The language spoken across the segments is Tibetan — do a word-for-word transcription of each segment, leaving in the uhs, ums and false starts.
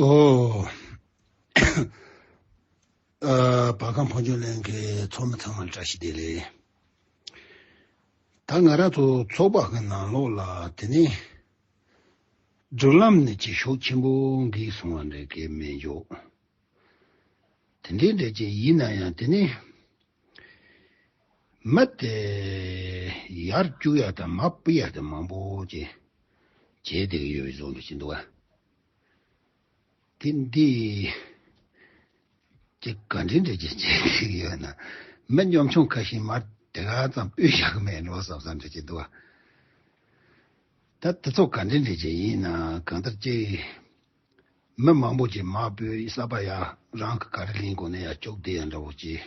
ཨོ། ཨ། བར་ཁམས་ཕོ་མཆོད་གླིང་གི་ཚོགས་མི་ཚང་མར་བཀྲ་ཤིས་བདེ་ལེགས། ད་ང་རང་ཚོ་ཚོགས་པ་གི་ནང་ལོགས་ལ་དེ་ནི་སྒྲིག་ལམ་ནི་ཅིག་ཤུགས་ཆེན་པོ་འགལ་སོང་བ་འདྲ་གི་མི་འཇོག་དེ་འདྲའི་འདྲ་ཅིག་ཡིན་ན་ཡང་དེ་ནི་མི་དེ་ཡར་བཅུག་ཡ་དང་མར་ཕུད་ཡ་དེ་མང་པོ་ཅིག་བྱས་བསྡད་ཀྱི་ཡོད་པའི་བཟོ་འདྲ་ཅིག་འདུག་བ། དེ་འདི་ཅིག་ག་འདྲ་འདྲ་ཅིག་བྱས་བསྡད་ཀྱི་ཡོད་ན། མི་ཉམ་ཆུང་ཁ་ཤས་མར་དེ་ག་ཙམ་ཕུད་བཞག་གི་མེད་འགྲོ་བསམ་བསམ་འདྲ་ཅིག་འདུག་བ། ད་དེ་ཚོ་ག་འདྲ་འདྲ་ཅིག་ཡིན་ན་གང་ལྟར་ཅིག་མི་མང་པོ་ཅིག་མར་ཕུད་ས་པ་ཡ་རང་གི་ག་རེ་ལེན་དགོས་ན་ཡ་བཅུག་བསྡད་ཡ་འདྲ་བོ་ཅིག་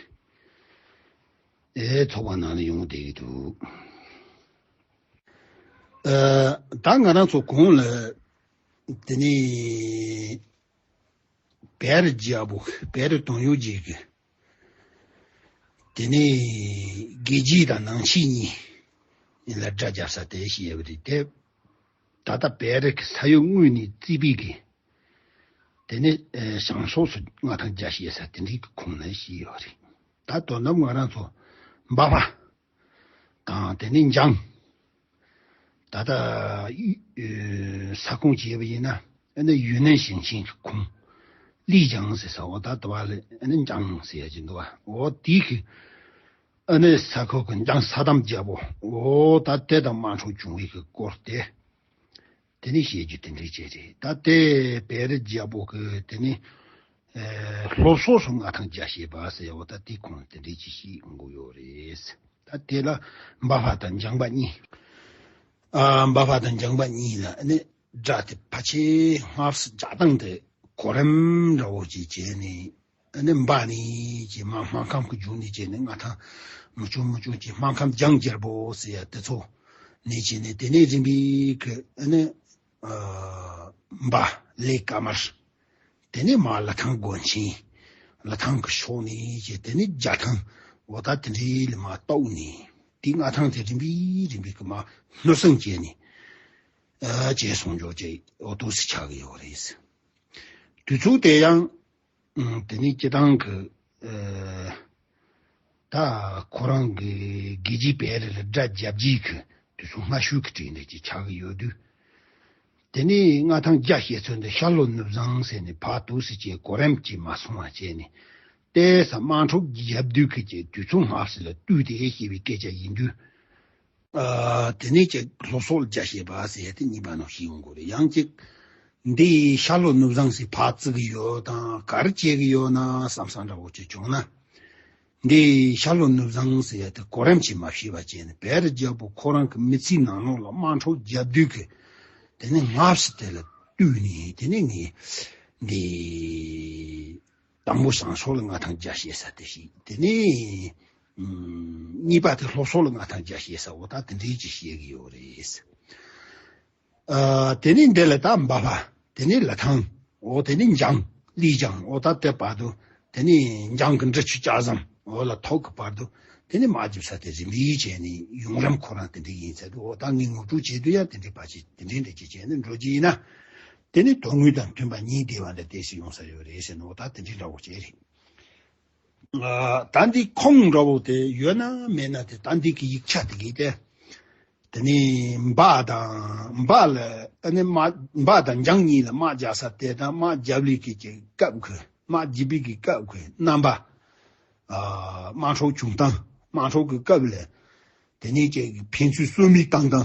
ཨེ་ཚོགས་པ་ནང་ལ་ཡོང་བསྡད་ཀྱི་འདུག་ཨ། ད་ང་རང་ཚོ་གོང་ལ་དེ་ནས་བེ་རི་རྒྱལ་པོ་བེ་རི་དོན་ཡོད་རྗེ་གི་དེ་ནས་རྒྱལ་སྤྱི་དང་ནང་ཆོས་གཉིས་ལ་དགྲ་རྒྱབ་ས་དེ་ཞིག་ཡོད་པ་རེད་དེ། ད་ལྟ་བེ་རི་གི་ས་ཡོམ་དངོས་ནས་རྩིས་པའི་གི་དེ་ནས་ཨ་བྱང་ཕྱོགས་སུ་མངའ་ཐང་རྒྱ་བཤད་ས་དེ་འདྲའི་གི་ཁོངས་ནས་ཞིག་ཡོད་རེད། ད་དོ་ནམ་ང་རང་ཚོ་འབའ་ཕ་དང་དེ་ནས་འཇང་། ད་ལྟ་ཡུ་ཨེ་ས་ཁོངས་བྱས་པ་ཡིན་ན་ཨ་ནི་ཡུན་ནན་ཞིང་ཆེན་གྱི་ཁོངས་ལི་ལྗང་ཟེར་ས་འོ་ད་དུ་བ་ལས་ཨ་ནི་འཇང་ཟེར་ཡ་ཅིག་འདུག་བ། འོ་དེའི་གི་ཨ་ནི་ས་ཁོངས་ཀྱི་འཇང་ས་དམ་རྒྱལ་པོ་འོ་ད་དེ་དང་དམག་འཁྲུག་བྱུང་བའི་གི་སྐོར་དེ། དེ་ནས་བཤད་རྒྱུ་དེ་འདྲའི་བྱས་རེད། ད་ལྟའི་བེ་རི་རྒྱལ་པོ་གི་དེ་ནས་ཨེ་སློབ་གསོ་སོགས་མངའ་ཐང་རྒྱ་བཤད་པ་ཟེར་བ་ད་དེ་ཁོངས་དེ་འདྲའི་ཅིག་ཤིག་འགོ་ཡོད་རེད། ད་དེ་ལ་འབའ་ཕ་དང་འཇང་པ་གཉིས། ཨ་འབའ་ཕ་དང་འཇང་པ་གཉིས་ལ་ཨ་ནི་དགྲ་དེ་ཕལ་ཆེར་སྔར་སུ་རྒྱག་སྟངས་དེ་གོ་རིམ་འདྲ་བོ་ཅིག་བྱས་ནས། ཨ་ནི་འབའ་ནས་ཀྱི་མ་སྨར་ཁམས་ཀྱི་རྒྱུད་ནས་བྱས་ནས་མངའ་ཐང་མི་ཆུང་མི་ཆུང་གི་སྨར་ཁམས་འཇང་རྒྱལ་པོ་ཟེར་ཡ་དེ་ཚོ་ནས་བྱས་ནས་དེ་ནས་རིམ་པས་ཀྱི་ཨ་ནི་ཨ་འབའ་ལས་ཀ་མར་དེ་ནས་མ་ལི་ཐང་དགོན་ཆེན་ལི་ཐང་གི་ཕྱོགས་ནས་ཀྱི་དེ་ནས་རྒྱ་ཐང་འོ་ད་དེ་འདྲའི་ལ་མ་གཏོགས་ནས་དེ་མངའ་ཐང་དེ་རིམ་པས་རིམ་པས་ཀྱི་མ་སྣུར་སྲིང་བྱས་ནས་ཨ་བྱས་སོང་འཇོག་ཅེས་འོ་ཏོག་སི་ཆགས་ཀྱི་ཡོད་རེད། དུས་ཚོད་དེ་ཡང་། ཨང་། དེ་ནས་སྤྱི་བཏང་གི་ཨ་ད་ཁོ་རང་གི་རྒྱལ་སྤྱི་བེ་རི་ལ་དགྲ་རྒྱབ་རྗེས་ཀྱི་དུས་ཚོད་སྔ་ཤོས་ཀྱི་གྲས་འདྲ་ཅིག་ཆགས་ཀྱི་ཡོད་དུས། དེ་ནས་མངའ་ཐང་རྒྱ་བཤད་ཚུལ་འདི་ཤར་ལྷོ་ནུབ་བྱང་ཟེར་ནས་ཕར་འདུག་སེ་བྱས་གོ་རིམ་གྱིས་མ་སོང་བ་བྱས་ནས་ལྟས་ས་དམག་འཁྲུག་རྒྱབ་དུས་ཀྱི་ཀྱི་དུས་ཚོད་སྔ་ཕྱི་ལ་བསྟུད་དེ་ཞེས་པའི་སྐད་ཆ་ཡིན་དུས། ཨ་དེ་ནས་ཀྱི་སློབ་གསོ་ལ་རྒྱ་བཤད་པ་ཟེར་ཡ་དེ་གཉིས་པ་ནང་བཤད་ཡོང་གི་རེད། ཡང་ཅིག་འདི་ཤར་ལྷོ་ནུབ་བྱང་ཟེར་ཕར་བརྩི་གི་ཡོད་དང་ག་རེ་བྱེད་གི་ཡོད་ན་བསམ་བསམ་འདྲ་བོ་ཅིག་བྱུང་ན། འདི་ཤར་ལྷོ་ནུབ་བྱང་ཟེར་ཡ་དེ་གོ་རིམ་གྱིས་མ་བཤད་པ་བྱས་ནས་བེ་རི་རྒྱལ་པོ་ཁོ་རང་གི་མི་ཚེའི་ནང་ལོགས་ལ་དམག་འཁྲུག་རྒྱབ་དུས་ཀྱི་དེ་ནས་སྔ་ཕྱི་དེ་ལ་བསྟུད་ནས་དེ་ནས་ངས་འདི། དང་པོ་བྱང་ཕྱོགས་ལ་མངའ་ཐང་རྒྱ་བཤད་ས་དེ་ཞིག་དེ་ནས་ཨ་གཉིས་པ་དེ་ལྷོ་ཕྱོགས་ལ་མངའ་ཐང་རྒྱ་བཤད་ས་འོ་ད་དེ་འདྲའི་ཅིག་བཤད་ཀྱི་ཡོད་རེད། ཨ་དེ་ནས་འདི་ལ་ད་འབའ་ཕ་དེ་ནས་ལི་ཐང་འོ་དེ་ནས་འཇང་ལི་འཇང་འོ་ད་དེ་བར་དུ་དེ་ནས་འཇང་གི་འབྲི་ཆུ་ལྕགས་ཟམ་འོ་ལ་ཐོག་གི་བར་དུ་དེ་ནས་དམག་རྒྱབ་ས་དེ་རིམ་པས་བྱས་ནས་ཡུང་རམ་ཁོ་རང་དེ་འདྲ་ཡིན་ཚད་དུ་འོ་ད་ངས་ངོ་སྤྲོད་བྱེད་དུས་ཡང་དེ་འདྲའི་བར་ཆད་དེ་འདྲའི་འདྲ་ཅིག་བྱས་ནས་འགྲོ་རྒྱུ་ཡིན་ན། དེ་ནི་དོན་དངོས་དང་མཐུན་པ་གཉིས་བདེ་བ་འདི་བདེ་ཞིང་ཡོང་ས་ཡོད་རེད་ཟེར་ནོ་ད་དེ་འདྲའི་འདྲ་བོ་བྱས་རེད། ཨ་ད་འདི་ཁུངས་འདྲ་བོ་དེ་ཡོད་ན་མེད་ན་དེ་ད་འདི་གི་ཡིག་ཆ་དེ་གི་དེ། དེ་ནི་འབའ་དང་འབའ་ལ་ཨ་ནི་དམག་འབའ་དང་འཇང་གཉིས་ལ་དམག་རྒྱག་ས་དེ་དང་དམག་རྒྱབ་ལས་ཀྱི་ཀྱི་སྐབས་ཀྱི་དམག་རྒྱབ་པའི་གི་སྐབས་ཀྱི་རྣམ་པ། ཨ་དམག་འཁྲུག་བྱུང་སྟངས་དམག་འཁྲུག་གི་སྐབས་ལ་དེ་ནི་ཀྱི་ཕན་ཚུན་གསོད་རྨས་བཏང་སྟངས།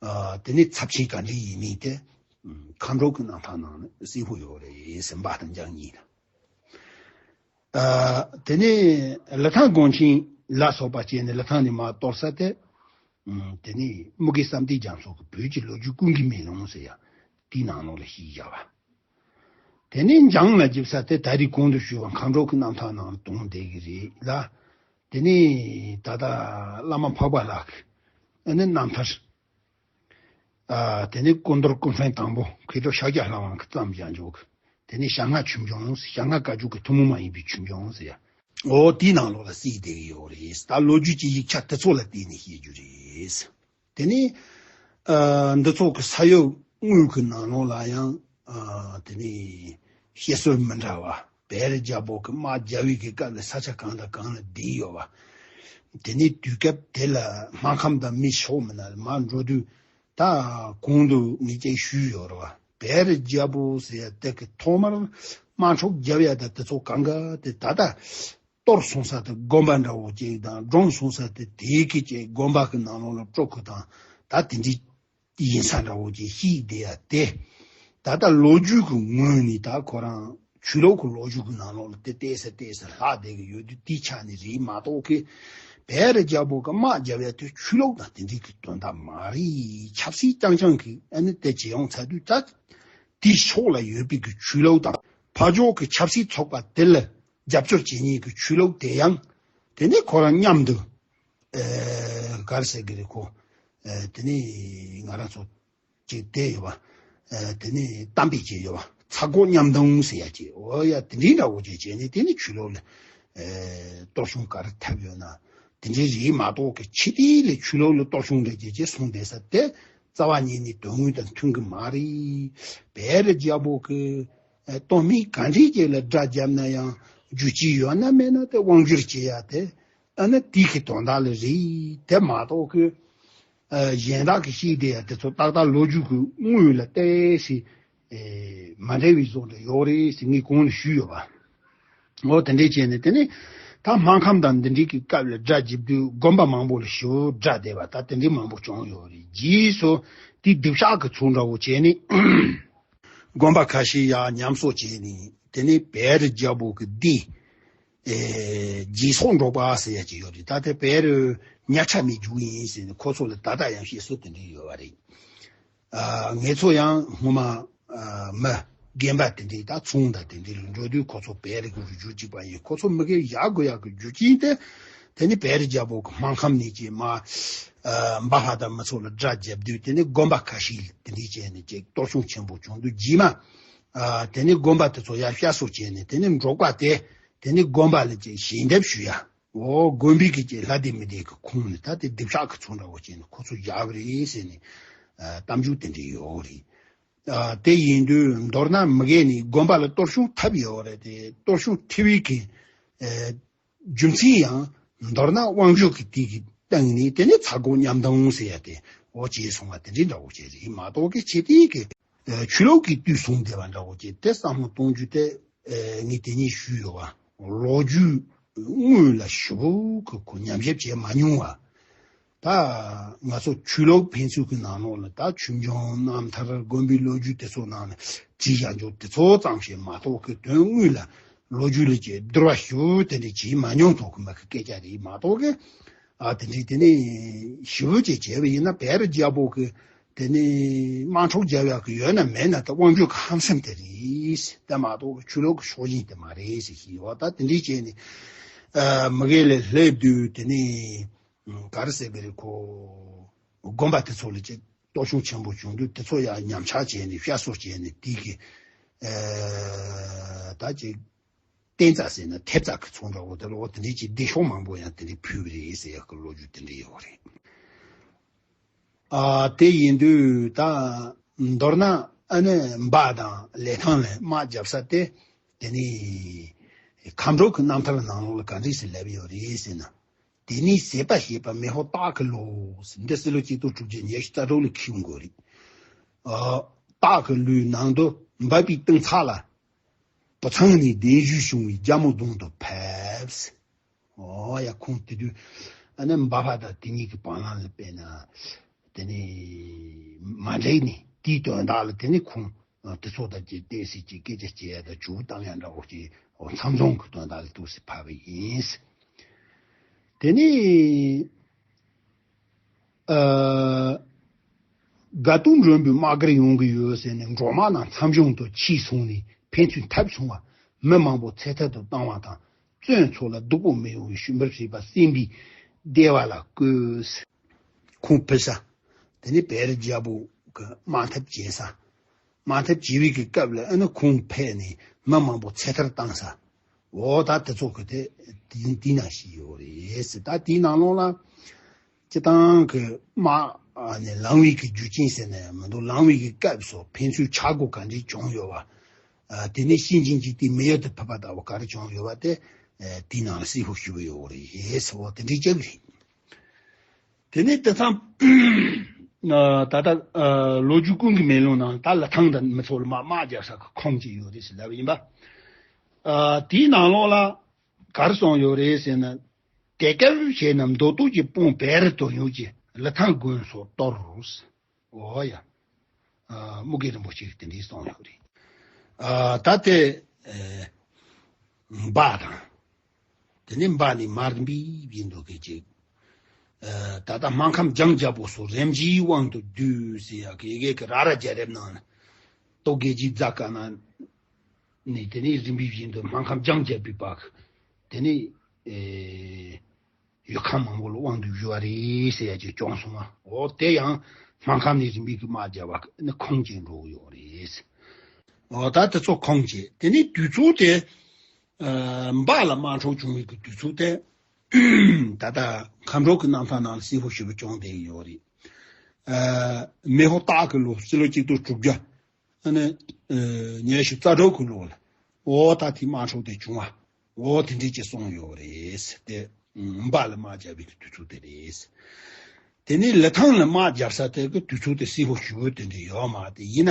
ཨ་དེ་ནས་ཚབས་ཆེན་ག་འདྲ་ཡིན་མིན་དེ་ཨ་མཁའ་འགྲོ་གི་རྣམ་ཐར་ནང་ནས་གསལ་པོ་ཡོད་རེད་ཟེར་འབའ་དང་འཇང་གཉིས་ལ། ཨ་དེ་ནས་ལི་ཐང་དགོན་ཆེན་ལ་སོགས་པ་བྱས་ནས་ལི་ཐང་ནས་མར་གཏོར་ས་དེ་ཨ་དེ་ནས་དམུ་དགེ་བསམ་གཏན་རྒྱ་མཚོ་གི་བོད་ཀྱི་ལོ་རྒྱུས་ཀུན་གྱི་མེ་ལོང་ཟེར་ཡ་དེའི་ནང་ལོགས་ལ་ཤེས་བཞག་པ། དེ་ནས་འཇང་ལ་རྒྱབ་ས་དེ་ད་རེས་གོང་དུ་ཞུས་པ་མཁའ་འགྲོ་གི་རྣམ་ཐར་ནང་ལ་དོན་བསྡད་ཀྱི་རེད་ལ། དེ་ནས་ད་ལྟ་བླ་མ་འཕགས་པ་ལྷ་གི་ཨ་ནི་རྣམ་ཐར། ཨ་དེ་ནས་སྐུ་མདོར་ཀུན་ཕན་དང་པོ་མཁས་གྲུབ་ཤཱཀྱ་ལྷ་དབང་གིས་བརྩམས་བཞག་འཇོག་གི། དེ་ནས་ཞྭ་ལྔ་ཆོས་འབྱུང་། ཞྭ་ལྔ་བཀའ་བརྒྱུད་ཀྱི་ཐུན་མོང་མ་ཡིན་པའི་ཆོས་འབྱུང་ཟེར་ཡ། འོ་དེའི་ནང་ལོགས་ལ་གསལ་བསྡད་ཀྱི་ཡོད་རེད། ད་ལོ་རྒྱུས་ཀྱི་ཡིག་ཆ་དེ་ཚོ་ལ་བལྟས་ནས་བཤད་རྒྱུ་རེད། དེ་ནས་ཨ་འདི་ཚོ་གི་ས་ཡོམ་དངོས་ཀྱི་ནང་ལོགས་ལ་ཡང་ ཨ་དེ་ནས་བཤད་སྲོལ་མི་འདྲ་བ། བེ་རི་རྒྱལ་པོ་གི་དམག་རྒྱབ་པའི་གི་སྐབས་ལ་ས་ཆ་གང་དང་གང་ལ་བསྡད་ཡོད་པ། དེ་ནས་དུས་སྐབས་དེ་ལ་སྨར་ཁམས་དང་མི་ཕྱོགས་མི་སྣ་མར་འགྲོ་དུས། ད་གོང་དུ་ངས་ཅིག་ཞུས་ཡོད་རེད་བ། བེ་རི་རྒྱལ་པོ་ཟེར་ཡ་དེ་གི་ཐོག་མར་དམག་འཁྲུག་རྒྱབ་ཡ་ད་དེ་ཚོ་གང་ག་དེ་ད་ལྟ་གཏོར་སོང་ས་དེ་དགོན་པ་འདྲ་བོ་ཅིག་དང་། བཀྲོངས་སོང་ས་དེ་དེའི་གི་ཅིག་དགོན་པ་གི་ནང་ལོགས་ལ་སྤྲོ་ཁུ་དང་། ད་དེ་འདྲའི་ཡིན་ས་འདྲ་བོ་ཅིག་ཤེས་བསྡད་ཡ་དེ། ད་ལྟ་ལོ་རྒྱུས་ཀྱི་ངོས་ནས་ད་ཁོ་རང་ཆོས་ལུགས་ཀྱི་ལོ་རྒྱུས་ཀྱི་ནང་ལོགས་ལ་དེ་ཏོག་ཙམ་ཏོག་ཙམ་ལྷག་བསྡད་ཀྱི་ཡོད་དུས། དེའི་ཆ་ནས་རེད་མ་གཏོགས་གི་བེ་རི་རྒྱལ་པོ་གི་དམག་རྒྱབ་ཡ་དེ་ཆོས་ལུགས་དང་དེ་འདྲའི་གི་དོན་དག་མ་རེད། ཆབ་སྲིད་རྐྱང་རྐྱང་གི་ཨ་ནི་དེ་བྱེད་ཡོང་ཚར་དུས། ད་དེའི་ཕྱོགས་ལ་ཡོད་པའི་གི་ཆོས་ལུགས་དང་ཕར་ཕྱོགས་ཀྱི་ཆབ་སྲིད་ཚོགས་པ་དེ་ལ་རྒྱབ་སྐྱོར་བྱེད་མཁན་གྱི་ཆོས་ལུགས་དེ་ཡང་དེ་ནས་ཁོ་རང་མཉམ་དུ། ཨེ་ག་རེ་ཟེར་གི་རེད། ཁོ་ཨེ་དེ་ནས་ང་རང་ཚོ་ཅིག་བསྡད་ཡོད་པ། ཨེ་དེ་ནས་གཏམ་དཔེ་བྱས་ཡོད་པ། ཚ་སྒོ་མཉམ་གདུང་ཟེར་ཡ་ཅིག་འོ་ཡ་དེ་འདྲའི་འདྲ་བོ་ཅིག་བྱས་ནས། དེ་ནས་ཆོས་ལུགས་ལ་ཨེ་གཏོར་བཤིག་ག་རེ་ཐེབས་ཡོད་ན་དེ་འདྲའི་རེད་མ་གཏོགས་གི། ཕྱི་དེ་ལས་ཆོས་ལུགས་ལ་གཏོར་བཤིག་འདྲ་བྱས་བྱས་སོང་བསྡད་ས་དེ་རྩ་བ་ཉིད་ནས་དོན་དངོས་དང་མཐུན་གི་མ་རེད། བེ་རི་རྒྱལ་པོ་གི་ཨེ་དོན་སྨད་ག་འདྲའི་ཅིག་ལ་དགྲ་བརྒྱབ་ན་ཡང་རྒྱུ་ཅིག་ཡོད་ན་མེད་ན་དེ་དབང་སྒྱུར་བྱེད་ཡ་དེ་ཨ་ནི་དེ་གི་དོན་དག་ལ་རེད། དེ་མ་གཏོགས་གི་ཨ་གཞན་དག་གི་ཤེས་བསྡད་ཡ་དེ་ཚོ་ཏག་ཏག་ལོ་རྒྱུས་ཀྱི་དངོས་ལ་ཏོག་ཙམ་ཨེ་མ་འདྲ་བའི་བཟོ་འདྲ་ཡོད་རེད་ཟེར་ངས་གོང་ལ་ཞུས་ཡོད་པ། འོ་དེ་འདྲས་བྱས་ནས་དེ་ནས་ད་སྨར་ཁམས་དང་འདི་འདྲས་ཀྱི་སྐབས་ལ་དགྲ་བརྒྱབ་དུས་དགོན་པ་མང་པོ་ལ་ཞེ་པོ་དགྲ་བསྡད་པ། ད་དེ་འདྲས་མང་པོ་བྱུང་ཡོད་རེད། རྗེས་སུ་དེ་སྡིག་བཤགས་ཀྱི་ཚོགས་འདྲ་བོ་བྱས་ནས་དགོན་པ་ཁ་ཤས་ཡར་ཉམས་གསོ་བྱས་ནས། དེ་ནས་བེ་རི་རྒྱལ་པོ་གི་སྡེ་ཨེ་རྗེས་སོར་འབྲོག་པ་ཟེར་ཡ་ཅིག་ཡོད་རེད། ད་དེ་བེ་རི་ཉག་ཕྲ་མའི་རྒྱུད་ཡིན་ཟེར་ནས་ཁོ་ཚོ་ལ་ད་ལྟ་ཡང་བཤད་སྲོལ་དེ་འདྲ་ཡོད་པ་རེད། ཨ་ངེད་ཚོ་ཡང་སྔོན་མ་ཨ་མི་རྒན་པ་དེ་འདྲའི་ད་ཚོང་དང་དེ་འདྲའི་ལ་འགྲོ་དུས་ཁོ་ཚོ་བེ་རི་གི་རུ་རྒྱུད་གཅིག་པ་ཡིན། ཁོ་ཚོ་མི་གེ་ཡག་དགོས་ཡག་གི་རྒྱུ་རྐྱེན་དེ། དེ་ནི་བེ་རི་རྒྱལ་པོ་གི་སྨར་ཁམས་ནས་ཀྱི་མ་ཨ་འབའ་ཕ་དང་མི་ཚོ་ལ་དགྲ་བརྒྱབ་དུས། དེ་ནི་དགོན་པ་ཁ་ཤས་དེ་འདྲའི་བྱས་ནས་ཀྱི་གཏོར་བཤིག་ཆེན་པོ་བྱུང་དུས། རྗེས་མ་ཨ་དེ་ནི་དགོན་པ་དེ་ཚོ་ཡར་བཤགས་གསོ་བྱས་ནས། དེ་ནི་འབྲོག་པ་དེ་དེ་ནི་དགོན་པ་ལ་ཀྱི་ཞལ་འདེབས་ཞུ་ཡ། འོ་དགོན་པའི་གི་ཀྱི་ལྷ་སྡེ་མི་སྡེ་གི་ཁོངས་ནས་ད་དེ་སྡིག་བཤགས་ཀྱི་ཚོགས་འདྲ་བོ་བྱས་ནས་ཁོ་ཚོ་བཞག་པ་རེད་ཟེར་ནས་ཨ་གཏམ་རྒྱུད་དེ་འདྲ་ཡོད་རེད། ཨ་དེ་ཡིན་དུས་མདོར་ན་མི་གེ་ནི་དགོན་པ་ལ་གཏོར་བཤིག་ཐེབས་ཡོད་རེད་དེ། གཏོར་བཤིག་ཐེབས་པའི་གི་ཨ་རྒྱུ་མཚན་ཡང་མདོར་ན་དབང་ཕྱུག་གི་དེ་གི་སྟེང་ནས། དེ་ནས་ཚ་སྒོ་མཉམ་གདུང་ཟེར་ཡ་དེ་འོ་བྱས་སོང་བ་དེ་འདྲའི་འདྲ་བོ་བྱས་རེད་མ་གཏོགས་གི། ཆེ་དེ་གི་ཨ་ཆོས་ལུགས་ཀྱི་དུས་སོང་བསྡད་པ་འདྲ་བོ་བྱས་དེ་བསམ་བློ་གཏོང་རྒྱུ་དེ། ཨེ་ངས་དེ་ཉིད་ཞུས་ཡོད་པ། ལོ་རྒྱུས་དངོས་ལ་ཞེ་པོ་གི་ཁོ་ཉམས་ཞིབ་བྱས་མ་མྱོང་བ། ད་ང་ཚོ་ཆོས་ལུགས་ཕན་ཚུན་གྱི་ནང་ལོགས་ལ་ད་ཆོས་འབྱུང་རྣམ་ཐར་དགོན་པའི་ལོ་རྒྱུས་དེ་ཚོ་ནང་ལ་བྲིས་བཞག་རྒྱུ་དེ་ཚོ་ཙམ་ཞིག་མ་གཏོགས་གི། དོན་དངོས་ལ་ལོ་རྒྱུས་ལ་ཀྱི་བསྡུར་བ་ཞེ་པོ་དེ་འདྲ་བྱས་མ་མྱོང་ཐོག་གི་མི་གི་སྐད་ཆ་རེད་མ་གཏོགས་གི། ཨ་དེ་འདྲའི་དེ་ནས་ཞེ་པོ་ཅིག་བྱས་པ་ཡིན་ན་བེ་རི་རྒྱལ་པོ་གི་དེ་ནས་དམག་འཁྲུག་རྒྱག་ཡག་གི་ཡོད་ན་མེད་ན་ད་དབང་སྒྱུར་གི་ཧམ་སེམས་དེ་རེད། དེ་མ་གཏོགས་ཆོས་ལུགས་ཀྱི་ཕྱོགས་ཞེན་དེ་མ་རེད་ཟེར་གྱི་ཡོད། ད་དེ་འདྲའི་བྱས་ནས་ཨ་མི་གེ་ལ་སླེབས་དུས། དེ་ནས་ག་རེ་ཟེར་གི་རེད། ཁོ་དགོན་པ་དེ་ཚོ་ལ་ཅིག་གཏོར་བཤིག་ཆེན་པོ་བྱུང་དུས། དེ་ཚོ་ཡང་ཉམས་ཆག་བྱས་ནས་བཤགས་གསོ་བྱས་ནས། དེ་གི་ཨ་ད་ཅིག་བསྟན་རྩ་ཟེར་ན་ཐེབས་རྩ་གི་ཚོགས་འདྲ་བོ་དེ་ལ་འོ་དེ་འདྲའི་ཅིག་སྡེ་ཤོག་མང་པོ་ཡང་དེ་འདྲའི་ཕུལ་བ་རེད་ཟེར་ཡག་གི་ལོ་རྒྱུས་དེ་འདྲ་ཡོད་རེད། ཨ་དེ་ཡིན་དུས་ད་མདོར་ན་ཨ་ནི་འབའ་དང་ལེ་ཐང་ལ་དམག་རྒྱབ་ས་དེ། དེ་ནི་མཁའ་འགྲོ་གི་རྣམ་ཐར་ནང་ལོགས་ལ་ག་འདྲས་སེ་སླེབས་ཡོད་རེད་ཟེར་ན། དེ་ནི་ཟད་པ་ཞེས་པ་མི་ཕོ་སྟག་གི་ལུས། འདི་སྲིད་ལོ་གཅིག་སྟོང་དྲུག་བརྒྱ་ཉི་ཤུ་རྩ་དྲུག་ལ་འཁེལ་དགོས་རེད། ཨ་སྟག་གི་ལུས་ནང་དུ་འབབ་པའི་གཏིང་ཚགས་ལ། བུ་ཚང་ནས་གདན་ཞུས་བྱུང་བའི་རྒྱལ་མོ་གདོང་དུ་ཕེབས། ཨོ་ཡ། ཁོང་དེ་དུས་ཨ་ནི་འབའ་ཕ་དང་དེ་གཉིས་ཀྱི་བར་ལམ་ལ་དཔེར་ན་དེ་ནི་མ་འགྲིག་ནས། དེའི་དོན་དག་ལ་དེ་ནི་ཁོང་དེ་ཚོ་དང་ཅིག་བལྟས་སྲིད་ཀྱི་སྐད་ཆ་བྱེད་ཡ་དང་ཇུས་བཏང་ཡ་འདྲ་བོ་ཅིག་འོ་མཚམས་འཛོམས་ཀྱི་དོན་དག་ལ་འདུག་སེ་ཕེབས་པ་ཡིན། དེ་ནི་ཨ་དགའ་སྟོན་མགྲོན་པོའི་དམག་སྒར་ཡོང་གི་ཡོད་ཟེར་ནས་འབྲོག་དམག་རྣམས་མཚམས་འཛོམས་དུ་ཕྱིས་སོང་ནས་ཕན་ཚུན་འཐབ་བྱུང་བ། མི་མང་པོ་ཚེ་ཐར་དུ་བཏང་བ་དང་། བཙོན་ཚོགས་ལ་སྡུག་པོ་མི་ཡོང་བའི་ཞུ་འབུལ་བྱས་པ་སེམས་པའི་བདེ་བ་ལ་བཀོད། ཁོང་ཕེབས་ས་དེ་ནི་བེ་རི་རྒྱལ་པོ་གི་དམག་འཐབ་བྱེད་ས། དམག་འཐབ་བྱེད་པའི་གི་སྐབས་ལ་ཨ་ནི་ཁོང་ཕེབས་ནས་མི་མང་པོ་ཚེ་ཐར་བཏང་ས། འོ་ད་དེ་ཚོ་གི་དེ་དེ་དེ་ན་ཞིག་ཡོད་རེད་ཟེར། ད་དེའི་ནང་ལོགས་ལ་ སྤྱི་བཏང་གི་དམག་ནས་ལངས་པའི་གི་རྒྱུ་རྐྱེན་ཟེར་ན་ཡང་མི་འདུག། ལངས་པའི་གི་སྐབས་སུ་ཕན་ཚུན་ཆག་སྒོ་ག་འདྲས་བྱུང་ཡོད་པ། དེ་ནས་ཤིན་ཅིང་ཅིག་དེ་མི་ཡུལ་དུ་ཕེབས་པ་ལྟ་བུ་ག་རེ་བྱུང་ཡོད་པ་དེ་དེའི་ནང་ལ་གསལ་པོ་ཞུ་གི་ཡོད་རེད། ཟེར་བ་དེ་འདྲས་ཅིག་རེད། དེ་ནས་དེ་ཚང་ད་ལྟ་ལོ་རྒྱུས་ཀུན་གྱི་མེ་ལོང་ནང་ད་ལི་ཐང་དང་མི་ཚོ་ལ་དམག་དམག་རྒྱག་ས་གི་ཁུངས་ཅིག་ཡོད་རེད་ཟེར་ལབ་པ་ཡིན་པ། དེའི་ནང་ལོགས་ལ་ག་རེ་གསུངས་ཡོད་རེད་ཟེར་ན། དེ་སྐབས་བྱས་ན་མདོ་སྟོད་ཀྱི་དཔོན་བེ་རི་དོན་ཡོད་ཀྱིས་ལི་ཐང་དགོན་སོགས་གཏོར། འོ་ཡ། ཨ་དམུ་དགེ་རིན་པོ་ཆེས་དེ་འདྲའི་གསུངས་ཡོད་རེད། ཨ་ད་དེ་ཨེ་འབའ་དང་། དེ་ནས་འབའ་ནས་མར་འབུད་བཞིན་འདུག་གི་ཅིག། ཨ་ད་ལྟ་སྨར་ཁམས་ལྗང་རྒྱལ་པོ་སོགས་རིམ་གྱིས་དབང་དུ་བསྡུས་ཟེར་ཡག་གི་ཡི་གེ་གི་ར་ར་རྒྱལ་རབས་ནང་ལ་སྟོད་རྒྱལ་གྱི་རྫ་དཀར་ནག་ནས་དེ་ནས་རིམ་པ་བཞིན་དུ་སྨར་ཁམས་ལྗང་རྒྱལ་པོའི་བར་གི་དེ་ནས་ཨེ། ཡུལ་ཁག་མང་པོ་ལ་དབང་དུ་བསྡུས་པ་རེད་ཟེར་ཡ་ཅིག་བྱུང་སོང་ང་། འོ་དེ་ཡང་སྨར་ཁམས་ནས་རིམ་པས་ཀྱི་དམག་རྒྱབ་པ་ནི་ཁུངས་སྐྱེལ་འགྲོ་གི་ཡོད་རེད། འོ་ད་དེ་ཚོ་ཁུངས་སྐྱེལ། དེ་ནས་དུས་ཚོད་དེ་ཨ་འབའ་ལ་དམག་འཁྲུག་བྱུང་བའི་གི་དུས་ཚོད་དེ་ད་ལྟ་མཁའ་འགྲོ་གི་རྣམ་ཐར་ནང་ལ་གསལ་པོ་ཞེ་པོ་བྱུང་བསྡད་ཡོད་རེད། ཨ་མེ་ཕོ་སྟག་གི་ལོ་སྤྱི་ལོ་གཅིག་སྟོང་དྲུག་བརྒྱ། ཨ་ནི་ཨ་ཉི་ཤུ་རྩ་དྲུག་གི་ལོ་ལ་འོ་ད་དེ་དམག་འཁྲུག་དེ་བྱུང་བ། འོ་དེ་འདྲས་ཀྱི་གསུངས་ཡོད་རེད། དེ་འབའ་ལ་དམག་རྒྱབ་པའི་དུས་ཚོད་དེ་རེད། དེ་ནས་ལི་ཐང་ལ་དམག་རྒྱབ་ས་དེ་གི་དུས་ཚོད་དེ་གསལ་པོ་ཞེ་པོ་དེ་འདྲས་ཡོད་མ་རེད། ཡིན་ན་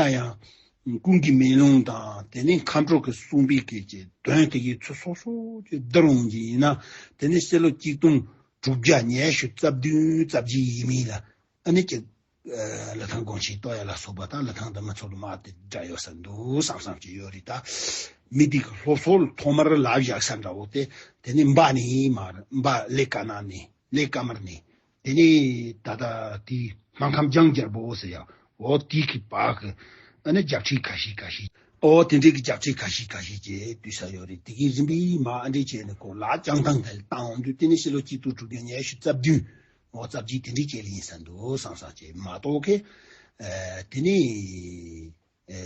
ཡང་ཀུན་གྱི་མེ་ལོང་དང་དེ་ནས་མཁའ་འགྲོ་གི་གསུངས་པའི་སྐད་ཀྱི་དོན་དེ་གི་ཚུལ་སོ་སོ་ཅིག་བསྡུར་འོང་གི་ཡིན་ན། དེ་ནས་སྤྱི་ལོ་གཅིག་སྟོང་དྲུག་བརྒྱ་ཉི་ཤུ་རྩ་བདུན་རྩ་བརྒྱད་ཡིན་མིན་ལ་ཨ་ནི་ཅིག་ལི་ཐང་དགོན་ཆེན་གཏོར་ཡ་ལ་སོགས་པ་དང་ལི་ཐང་དང་མི་ཚོ་ལ་དམག་དེ་འདྲ་ཡོད་ས་འདུག་བསམ་བསམ་གྱི་ཡོད་རེད། ད་མི་དེ་གི་སློབ་གསོ་ལ་ཐོག་མར་ལབ་བཞག་ས་འདྲ་བོ་དེ་དེ་ནི་འབའ་ནས་མར་འབའ་གླེ་ཀ་ན་ནས་གླེ་ཀ་མར་ནས་དེ་ནས་ད་ལྟ་དེ་སྨར་ཁམས་ལྗང་རྒྱལ་པོ་ཟེར་ཡ་འོ་དེ་གི་བར་གི་ཨ་ནི་རྒྱབ་ཁྲིད་ཁ་ཤས་ཁ་ཤས་འོ་དེ་འདྲའི་གི་རྒྱབ་ཁྲིད་ཁ་ཤས་ཁ་ཤས་ཀྱིས་བསྡུས་ས་ཡོད་རེད། དེ་གི་རིམ་པས་མར་ཨ་འདྲས་བྱས་ནས་ཁོ་ལ་བྱང་ཐང་དེ་ལ་བཏང་འོང་དུས་དེ་ནི་ཕྱི་ལོ་གཅིག་སྟོང་དྲུག་བརྒྱ་ཉི་ཤུ་རྩ་བདུན། འོ་རྩ་བརྒྱད་དེ་འདྲའི་རྗེས་ལ་ཡིན་ས་འདུག་བསམ་བསམ་བྱས་མ་གཏོགས་ཀི། ཨ་དེ་ནས་ཨ་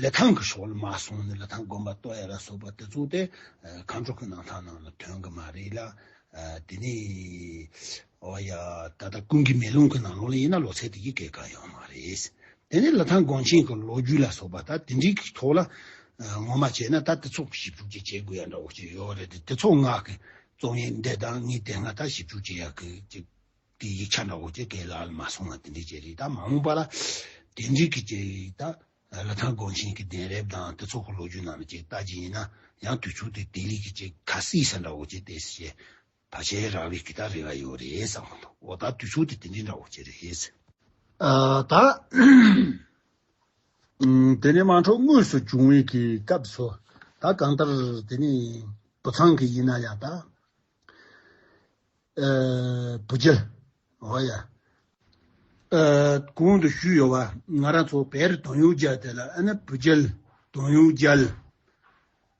ལི་ཐང་གི་ཕྱོགས་ལ་མར་སོང་ནས་ལི་ཐང་དགོན་པ་གཏོར་ཡ་ལ་སོགས་པ་དེ་ཚོ་དེ་ཨ་མཁའ་འགྲོ་གི་རྣམ་ཐར་ནང་ལ་ཐོན་གི་མ་རེད་ལ། ཨ་དེ་ནས་འོ་ཡ་ད་ལྟ་ཀུན་གྱི་མེ་ལོང་གི་ནང་ལོགས་ལ་ཡིན་ན་ལོ་ཚད་དེ་གི་སྐད་གང་ཡོད་མ་རེད། དེ་ནས་ལི་ཐང་དགོན་ཆེན་གྱི་ལོ་རྒྱུས་ལ་སོགས་པ་ད་དེ་འདྲའི་གི་ཐོག་ལ་ཨ་ངོ་མ་བྱས་ན་ད་དེ་ཚོ་ཞིབ་འཇུག་ཅིག་བྱེད་དགོས་ཡ་འདྲ་བོ་ཅིག་ཡོད་རེད་དེ། དེ་ཚོ་ང་གི་རྩོམ་ཡིག་འདི་དང་ངས་དེ་སྔ་ད་ཞིབ་འཇུག་བྱེད་ཡག་གི་ཅིག་དེ་ཡིག་ཆ་འདྲ་བོ་ཅིག་གི་ལག་ལ་མ་སོང་བ་དེ་འདྲའི་ཅིག་རེད། ད་མ་འོངས་པ་ལ་དེ་འདྲའི་གི་ཅིག་ད་ལི་ཐང་དགོན་ཆེན་གྱི་གདན་རབས་དང་དེ་ཚོ་གི་ལོ་རྒྱུས་ནང་ལ་ཅིག་ལྟ་རྒྱུ་ཡིན་ན་ཡང་དུས་ཚོད་དེ་དེ་ལས་གི་ཅིག་ཁ་གསལ་ས་འདྲ་བོ་ཅིག་དེ་ཞེས་ཕལ་ཆེར་རག་པའི་གི་ད་རེ་བ་ཡོད་རེད་བསམ་གི་འདུག། འོ་ད་དུས་ཚོད་དེ་དེ་འདྲའི་འདྲ་བོ་ཅིག་རེད། ཨ་ད། ཨུམ། དེ་ནས་དམག་འཁྲུག་དངོས་སུ་བྱུང་བའི་གི་སྐབས་སུ་ད་གང་ལྟར་དེ་ནས་བུ་ཚང་གི་ཡིན་ན་ཡང་ད་ཨ་བུ་རྒྱལ། འོ་ཡ། ཨ་གོང་དུ་ཞུས་ཡོད་པ་ང་རང་ཚོ་བེར་དོན་ཡོད་རྒྱལ་དེ་ལ་ཨ་ནི་བུ་རྒྱལ་དོན་ཡོད་རྒྱལ།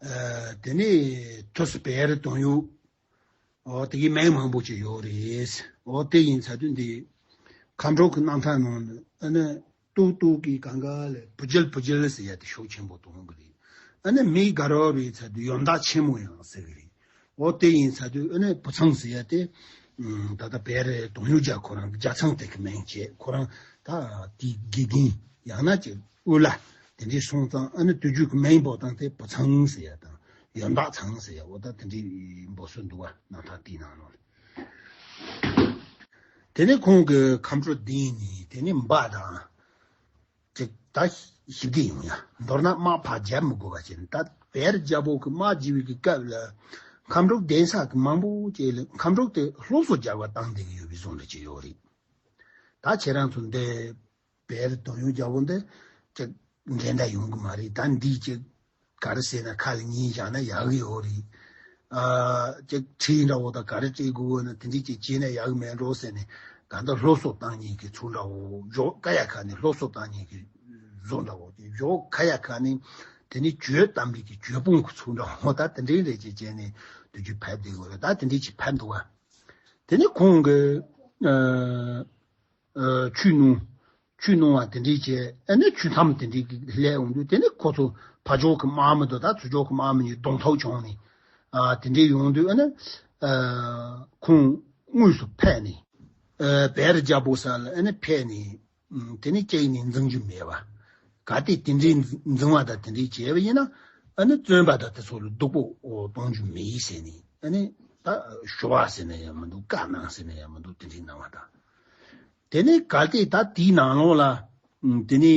ཨ་དེ་ནས་ཐུ་སུ་བེར་དོན་ཡོད། འོ་དེ་གི་མིང་མང་པོ་ཅིག་ཡོད་རེད། འོ་དེ་ཡིན་ཚ་དུས་འདི་མཁའ་འགྲོ་གི་རྣམ་ཐར་ནང་ནས་ཨ་ནི་ཏུག་ཏུག་གི་གང་ག་ལས་བུ་རྒྱལ་བུ་རྒྱལ་ཟེར་ཡ་དེ་ཤུགས་ཆེན་པོ་གཏོང་གི་རེད། ཨ་ནི་མི་དགའ་རབ་རེད་ཚ་དུས་ཡོན་བདག་ཆེན་མོ་ཡང་ཟེར་གི་རེད། འོ་དེ་ཡིན་ཚ་དུས་ཨ་ནི་བུ་ཚང་ཟེར་ཡ་དེ་ད་ལྟ་བེ་རི་དོན་ཡོད་རྒྱལ་ཁོ་རང་གི་རྒྱལ་ཚང་དེ་གི་མིང་བྱས་ཁོ་རང་ད་དེ་དགེ་རྒན་ཡང་ན་ཅིག་དབུ་བླ་དེ་འདྲའི་སོང་ཙང་ཨ་ནི་དུས་རྒྱུན་གི་མིང་འབོད་སྟངས་དེ་བུ་ཚང་ཟེར་ཡ་དང་། ཡོན་བདག་ཚང་ཟེར་ཡ་འོ་ད་དེ་འདྲའི་འབོད་སྲོལ་འདུག་བ་རྣམ་ཐར་དེའི་ནང་ལོགས་ལ། དེ་ནས་ཁོང་གི་མཁའ་འགྲོ་བདེན་ནི་དེ་ནས་འབའ་དང་ཅིག་ད་ཞི་བདེ་ཡོང་ཡ། མདོར་ན་དམག་ཕར་རྒྱབ་མི་དགོས་པ་བྱས་ནས་ད་བེར་རྒྱལ་པོ་གི་དམག་རྒྱབ་པའི་གི་སྐབས་ལ་མཁའ་འགྲོ་གདན་ས་གི་མང་པོ་ཅིག་ལ་མཁའ་འགྲོ་དེ་སློབ་གསོ་རྒྱག་པ་བཏང་བསྡད་ཀྱི་ཡོད་པའི་བཟོ་འདྲ་ཅིག་ཡོད་རེད། ད་ཁྱེད་རང་ཚོ་འདི་བེར་དོན་ཡོད་རྒྱལ་པོ་འདི་ཅིག་འགྲན་ཟླ་ཡོང་གི་མ་རེད། ད་འདི་ཅིག་ག་རེ་ཟེར་ན་ཁ་ལ་ཉན་བཞག་ན་ཡག་གི་ཡོད་རེད། ཨ་ཅིག་ཁྲིད་འདྲ་བོ་དང་ག་རེ་སྤྲད་དགོས་ན་དེ་འདྲས་ཅིག་བྱས་ན་ཡག་གི་མེད་འགྲོ་ཟེར་ནས་ག་འདྲ་སློབ་གསོ་བཏང་མཁན་གྱི་ཚུལ་འདྲ་བོ་འཇོག་ཀ་ཡ་ཁ་ནས་སློབ་གསོ་བཏང་མཁན་གྱི་བཟོ་འདྲ་བོ་ཅིག་འཇོག་ཁ་ཡ་ཁ་ནས་དེ་ནས་གྱོད་བཏང་མཁན་གྱི་གྱོད་དཔོན་གྱི་ཚུལ་འདྲ་བོ་ད་དེ་འདྲས་རེད་ཅེས་བྱས་ནས་དུས་རྒྱུན་ཕེབས་བསྡད་ཡོད་རེད། ད་དེ་འདྲས་ཅིག་ཕེབས་འདུག་བ། དེ་ནས་ཁོང་གི་ཨ། ཨ་ཆུ་སྣོན། ཆུ་སྣོན་བ་དེ་འདྲས་བྱས་ཨ་ནི་ཆུ་མཚམས་དེ་འདྲས་ཀྱི་སླེབས་ཡོང་དུས་དེ་ནི་ཁོ་ཚོ་ཕ་ཇོ་གི་དམག་མི་དང་ད་ཚུར་ཇོ་གི་དམག་མི་གཉིས་གདོང་ཐུག་བྱུང་ནས་ཨ་དེ་འདྲས་ཡོང་དུས་ཨ་ནི་ཨ་ཁོང་དངོས་སུ་ཕེབས་ནས་ ཨ་བེར་རྒྱལ་པོ་ས་ལ་ཨ་ནི་ཕེབས་ནས་ཨ་དེ་ནས་སྐྱེས་ནས་འཛིང་རྒྱུ་མེད་པ། གལ་ཏེ་དེ་འདྲའི་འཛིང་བ་དང་དེ་འདྲའི་བྱས་པ་ཡིན་ན་ཨ་ནི་བཙོན་པ་དང་དེ་ཚོ་ལ་སྡུག་པོ་གཏོང་རྒྱུ་མེད་ཟེར་ནས་ཨ་ནི་ད་ཞུ་བ་ཟེར་ན་ཡང་མི་འདུག་བཀའ་གནང་ཟེར་ན་ཡང་མི་འདུག་དེ་འདྲའི་གནང་བ་དང་། དེ་ནས་གལ་ཏེ་ད་དེའི་ནང་ལོགས་ལ་ཨ་དེ་ནས།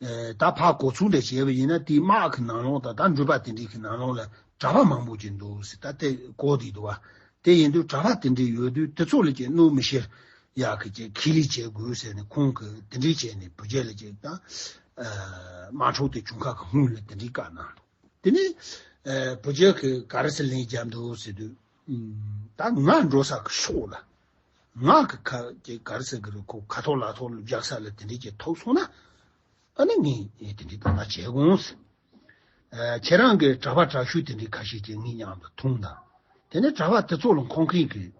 ཨེ་ད་ཕར་གོ་ཚུལ་འདྲ་བྱས་པ་ཡིན་ན་དེའི་དམག་གི་ནང་ལོགས་དང་ད་འགྲུལ་པ་དེ་འདྲའི་གི་ནང་ལོགས་ལ་གྲྭ་པ་མང་པོ་ཅིག་འདུག་ཟེར། ད་དེ་གོ་བསྡད་འདུག་བ། དེ་ཡིན་དུས་གྲྭ་པ་དེ་འདྲའི་ཡོད་དུས་དེ་ཚོ་ལ་ཅིག་གནོད་མི་ཤེས་ཡག་གི་ཅིག་ཁས་ལེན་བྱེད་དགོས་ཟེར་ནས་ཁོང་གིས་དེ་འདྲའི་བྱས་ནས་བུ་རྒྱུད་ལ་ཅིག་ད་ཨེ་དམག་འཁྲུག་དེ་བྱུང་ཁ་གི་སྔོན་ལ་དེ་འདྲའི་བཀའ་གནང་འདུག་དེ་ནས་ཨེ་བུ་རྒྱུད་གིས་ག་རེ་ཟེར་ལན་བརྒྱབ་འདུག་ཟེར་དུས། ཨུམ། ད་ང་འགྲོ་ས་གི་ཕྱོགས་ལ། ང་གི་ཁ་ཅིག་ག་རེ་ཟེར་གི་རེད། ཁོ་ཁ་ཐོག་ལག་ཐོག་ལ་བཞག་ས་ལ་དེ་འདྲའི་ཅིག་ཐུག་སོང་ན། ཨ་ནི་ངས་དེ་འདྲའི་ད་ལྟ་བྱེད་དགོས། ཨ་ཁྱེད་རང་གི་གྲྭ་པ་དྲག་ཤོས་དེ་འདྲའི་ཁ་ཤས་ཅིག་ངའི་མཉམ་དུ་ཐོངས་དང་། དེ་ནས་གྲྭ་པ་དེ་ཚོ་ལ་འཁོན་མཁན་གྱི་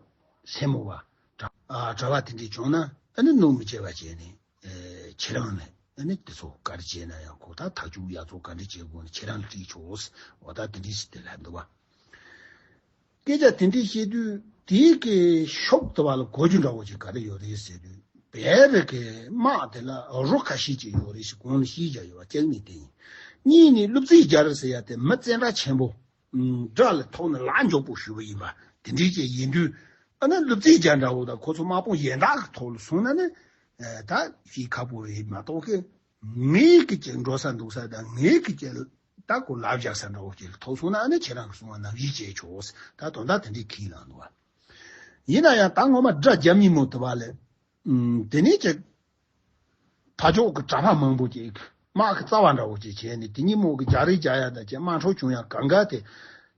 སེན་མོ་བ། གྲྭ་ཨ་གྲྭ་པ་དེ་འདྲའི་བྱུང་ན་ཨ་ནི་གནོད་མི་བྱེད་པ་བྱས་ནས་ཨ་ཁྱེད་རང་ནས་ཨ་ནི་དེ་ཚོ་ག་རེ་བྱས་ན་ཡང་ཁོ་ད་ཐག་གཅོད་ཡག་ཚོ་ག་འདྲ་བྱེད་དགོས་ནས་ཁྱེད་རང་ལ་དྲིས་ཆོག་འོ་ད་དེ་འདྲའི་ཟེར་ཏེ་ལབ་འདུག་བ། སྐད་ཆ་དེ་འདྲའི་བཤད་དུས་དེའི་གི་ཤོག་དེ་བ་ལ་གོ་རྒྱུ་འདྲ་བོ་ཅིག་ག་རེ་ཡོད་རེད་ཟེར་དུས། བེ་རི་གི་དམག་དེ་ལ་རོ་ཁ་ཤས་ཅིག་ཡོད་རེད་ཟེར་གོང་ལ་བཤད་བཞག་ཡོད་བ། གཅིག་ནི་དེ་ཡིན། གཉིས་ནི་ཀླུ་བཙན་རྒྱལ་ཟེར་ཡ་དེ་མི་བཙན་དྲག་ཆེན་པོ། ཨུམ། དགྲ་ལ་ཐུག་ན་ལག་མགྱོགས་པོ་ཞུ་བ་ཡིན་པ་དེ་འདྲའི་ཅིག་ཡིན་དུས། ཨ་ནི་ཀླུ་བཙན་རྒྱལ་འདྲ་བོ་དང་ཁོ་ཚོ་དམག་དཔུང་གཞན་དག་གི་ཐོག་ལ་སོང་ན་ནི་ཨ་ད་ཤི་ཁག་པོ་རེད་མ་གཏོགས་གི། ངའི་གི་ཅིག་འགྲོ་ས་འདུག་ས་དང་ངའི་གི་ཅིག་ད་ཁོ་ལབ་བཞག་ས་འདྲ་བོ་ཅིག་ལ་ཐུག་སོང་ན་ཨ་ནི་ཁྱེད་རང་གི་གསུང་བ་ནང་བཞིན་བྱས་ཆོག་ད་དོན་དག་དེ་འདྲའི་ཁས་བླངས་འདུག་བ། ཡིན་ན་ཡང་ད་ངོ་མ་དགྲ་རྒྱབ་ཉིན་མོ་དུ་བ་ལས། ཨུམ། དེ་ནས་ཅིག་ཕ་ཕྱོགས་ཀྱི་གྲྭ་པ་མང་པོ་ཅིག་དམག་གི་རྩ་བ་འདྲ་བོ་ཅིག་བྱས་ནས་དེ་ཉིན་མོ་གི་རྒྱག་རེས་རྒྱག་ཡ་དང་ཅིག་དམག་འཁྲུག་བྱུང་ཡ་གང་ག་དེ་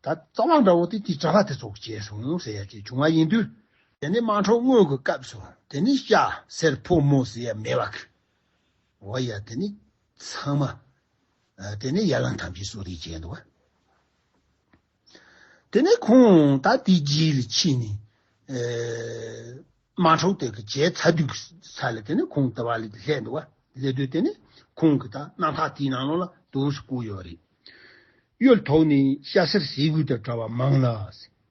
ད་རྩ་བ་འདྲ་བོ་དེ་དེ་གྲྭ་པ་དེ་ཚོ་གིས་བྱས་སོང་ཟེར་ཡ་ཅིག་བྱུང་བ་ཡིན་དུས། དེ་ནས་དམག་འཁྲུག་སྔོན་གྱི་སྐབས་སུ་དེ་ནས་ཤ་སེར་ཕོ་མོ་ཟེར་ཡ་མེད་པ་གི། འོ་ཡ་དེ་ནི་ཚང་མ། ཨ་དེ་ནི་ཡར་ལངས་ཐམས་ཅད་གསོད་རེས་བྱས་འདུག་བ། དེ་ནས་ཁོང་ད་དེའི་རྗེས་ལ་ཕྱིན་ནས། ཨེ་དམག་འཁྲུག་དེ་གི་བྱས་ཚར་དུས་ས་ལ་དེ་ནས་ཁོང་ལྟ་བ་ལ་སླེབས་འདུག་བ། སླེབས་དུས་དེ་ནས་ཁོང་གི་ད་རྣམ་ཐར་དེའི་ནང་ལོགས་ལ་འདུག་སེ་བཀོད་ཡོད་རེད། གཡུལ་ཐོག་ནས་ཤ་སེར་ཟས་གོས་དང་བྲལ་བ་མང་ལ།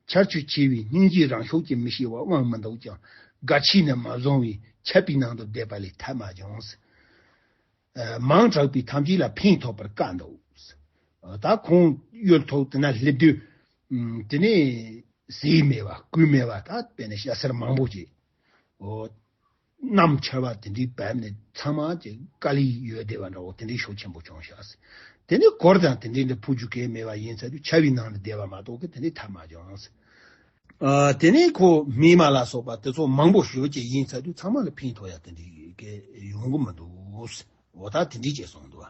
ཆར་ཆུ་ཆེ་བའི་སྙིང་རྗེ་རང་ཤུགས་ཀྱིས་མི་ཤེས་པ་དབང་མི་འདུག་ཀྱང་དགའ་ཆེ་ནི་མ་བཟུང་བས་ཆད་པའི་ནང་དུ་བསྡད་པ་ལས་ཐབས་མ་བྱུང་། ཨ་མང་དྲགས་པས་ཐམས་ཅད་ལ་ཕན་ཐོགས་པར་དཀའ་འདུག་ད་ཁོང་གཡུལ་ཐོག་དེ་ན་སླེབས་དུས། ཨུམ། དེ་ནས་ཟས་མེད་པ་གོས་མེད་པ་ད་དཔེར་ན་ཤ་སེར་མང་པོ་ཅིག་འོ། གནམ་ཆར་པ་དེ་འདྲའི་བབས་ནས་ཚང་མ་ཅིག་དཀའ་ལས་ཡོད་བསྡད་པ་འདྲ་བོ་དེ་འདྲའི་ཤུགས་ཆེན་པོ་བྱུང་ཤག་དེ་ནས་གོས་དང་དེ་འདྲའི་འདྲ་ཕུད་རྒྱུ་གས་མེད་པ་ཡིན་ཚར་དུས་ཆར་པའི་ནང་ལ་བསྡད་པ་མ་གཏོགས་གི་དེ་འདྲའི་ཐབས་མ་བྱུང་། ཨ་དེ་ནས་ཁོ་སྨིན་མ་ལ་སོགས་པ་དེ་ཚོ་མང་པོ་ཞེ་པོ་ཅིག་ཡིན་ཚར་དུས་ཚང་མ་ལ་ཕན་ཐོགས་ཡ་དེ་འདྲའི་གི་ཡོང་གི་མི་འདུག་འོ་ད་དེ་འདྲའི་ཅིག་གསུངས་འདུག་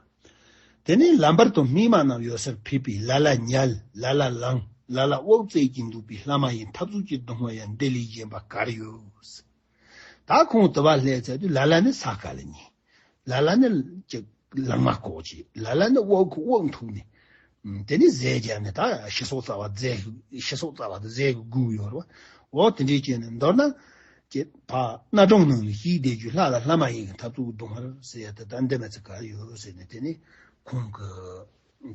དེ་ནས་ལམ་བར་དུ་སྨིན་མ་རྣམས་ཡོད་སར་ཕེབས་པས་ལ་ལ་ཉལ། ལ་ལ་ལངས། ལ་ལ་དབུགས་བཙལ་གྱིན་འདུག་པས་བླ་མ་ཡི་འཐབ་རྩོད་ཀྱི་གདུང་བ་ཡང་འདི་ལས་གཞན་པ་ག་རེ་ཡོད། ད་ཁོང་དུ་བ་སླེབས་ཚར་དུས་ལ་ལ་ནི་ས་ཁ་ལ་ཉལ། ལ་ལ་ནི་ཅིག་ལང་མ་ལྐོག་ཅིག་ལ་ལ་ནི་དབུགས་ཁོ་དབུགས་འཐུག་ནས། ཨུམ། དེ་ནས་ཟས་བརྒྱབ་ནས་ད་ཤི་སྲོག་རྩ་བ་རྫས་ཤི་སྲོག་རྩ་བ་དེ་ཟས་ཀྱི་སྒུག་ཡོད་རེད་བ། འོ་དེ་འདྲས་བྱས་ནས་མདོར་ན། ཅེས་ཕ་སྣ་དྲུང་ནང་ནས་ཤི་བསྡད་རྒྱུ་ལྷ་ལ་ལྷ་མ་ཡིན་གྱི་འཐབ་རྩོད་གདོང་ཧར་ཟེར་ཡ་དེ་ད་འདི་མ་ཚད་ག་རེ་ཡོད་ཟེར་ནས་དེ་ནས་ཁོང་གི་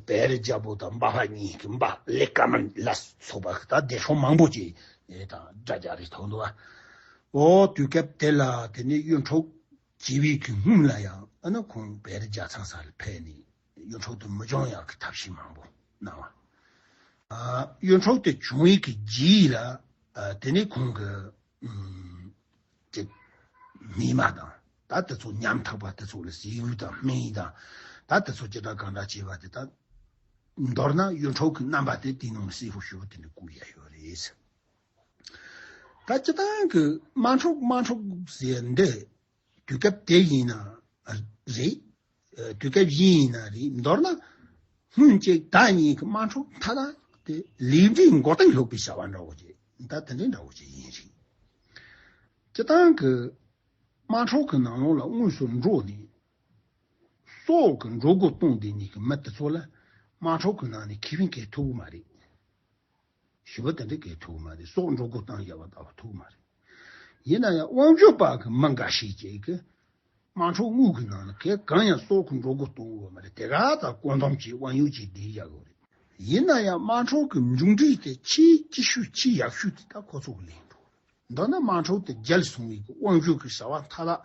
བེ་རི་རྒྱལ་པོ་དང་འབའ་ཕ་གཉིས་ཀྱི་འབའ་ལེ་ཀ་མ་ལ་སོགས་པ་ད་སྡེ་སྲོག་མང་པོ་ཅིག་དང་དགྲ་རྒྱག་རེས་ཐོག་འདུག་བ། འོ་དུས་སྐབས་དེ་ལ་དེ་ནས་གཡུ་འཕྲོག་བྱེད་པའི་གི་སྔོན་ལ་ཡང་ཨ་ནི་ཁོང་བེ་རི་རྒྱལ་ཚང་ས་ལ་ཕེབས་ནས་གཡུ་འཕྲོག་དེ་མི་འབྱུང་ཡག་གི་ཐབས་ཤེས་མང་པོ་གནང་བ། ཨ་གཡུ་འཕྲོག་དེ་བྱུང་བའི་གི་རྗེས་ལ་ཨ་དེ་ནས་ཁོང་གི་ཨུམ་ཅིག་སྨིན་མ་དང་ད་དེ་ཚོ་ཉམ་ཐག་པ་དེ་ཚོ་ལ་ཟས་གོས་དང་སྨན་དང་ད་དེ་ཚོ་ཅི་འདྲ་གང་འདྲ་བྱས་པ་དེ་ད་མདོར་ན་གཡུ་འཕྲོག་གི་རྣམ་པ་དེ་དེའི་ནང་ལ་གསལ་པོ་ཞེ་པོ་དེ་འདྲ་བཀོད་ཡ་ཡོད་རེད། ད་སྤྱིར་བཏང་གི་དམག་འཁྲུག་དམག་འཁྲུག་ཟེར་འདི་དུས་སྐབས་དེ་ཡིན་ན་རེད། དུས་སྐབས་གཞན་ཡིན་ན་རེད། མདོར་ན་སྔོན་གཅིག་ཟླ་གཉིས་ཀྱི་དམག་འཁྲུག་མཐའ་དག་དེ་ལས་འབྲས་མགོ་རྟིང་སློག་པའི་བྱ་བ་འདྲ་བོ་ཅིག་ད་དེ་འདྲའི་འདྲ་བོ་ཅིག་ཡིན་རེད། སྤྱིར་བཏང་གི་དམག་འཁྲུག་གི་ནང་ལོགས་ལ་དངོས་སུ་འགྲོ་ནས་སྲོག་གི་འགྲོ་སྒོ་གཏོང་བསྡད་མཁན་གྱི་མི་དེ་ཚོ་ལ་དམག་འཁྲུག་གི་ནང་ནས་ཁེ་ཕན་གང་ཡང་ཐོབ་ཀྱི་མ་རེད། ཞེ་པོ་དེ་འདྲ་གང་ཡང་ཐོབ་ཀྱི་མ་རེད། སྲོག་འགྲོ་སྒོ་བཏང་བཞག་པ་ལྟ་བུ་ཐོབ་ཀྱི་མ་རེད། ཡིན་ན་ཡང་དབང་སྒྱུར་པ་གི་མི་འགའ་ཤས་ཅིག་གིས་དམག་འཁྲུག་དངོས་ཀྱི་ནང་ལ་གང་གང་ཡང་སྲོག་གི་འགྲོ་སྒོ་གཏོང་དགོས་མ་རེད། དེ་ག་ད་བཀོད་འདོམས་བྱས་དབང་ཡོད་ཅིག་བསྡད་བཞག་དགོས་རེད། ཡིན་ན་ཡང་དམག་འཁྲུག་གི་མཇུག་འབྲས་དེ་ཆེས་སྐྱིད་ཤོས་ཆེས་ཡག་ཤོས་དེ་ད་ཁོ་ཚོ་གི་ལེན་འགྲོ། མདོར་ན་དམངས་ཁྲོད་དེ་རྒྱལ་སོང་བའི་གི་དབང་ཤུགས་ཀྱི་བྱ་བ་མཐའ་དག།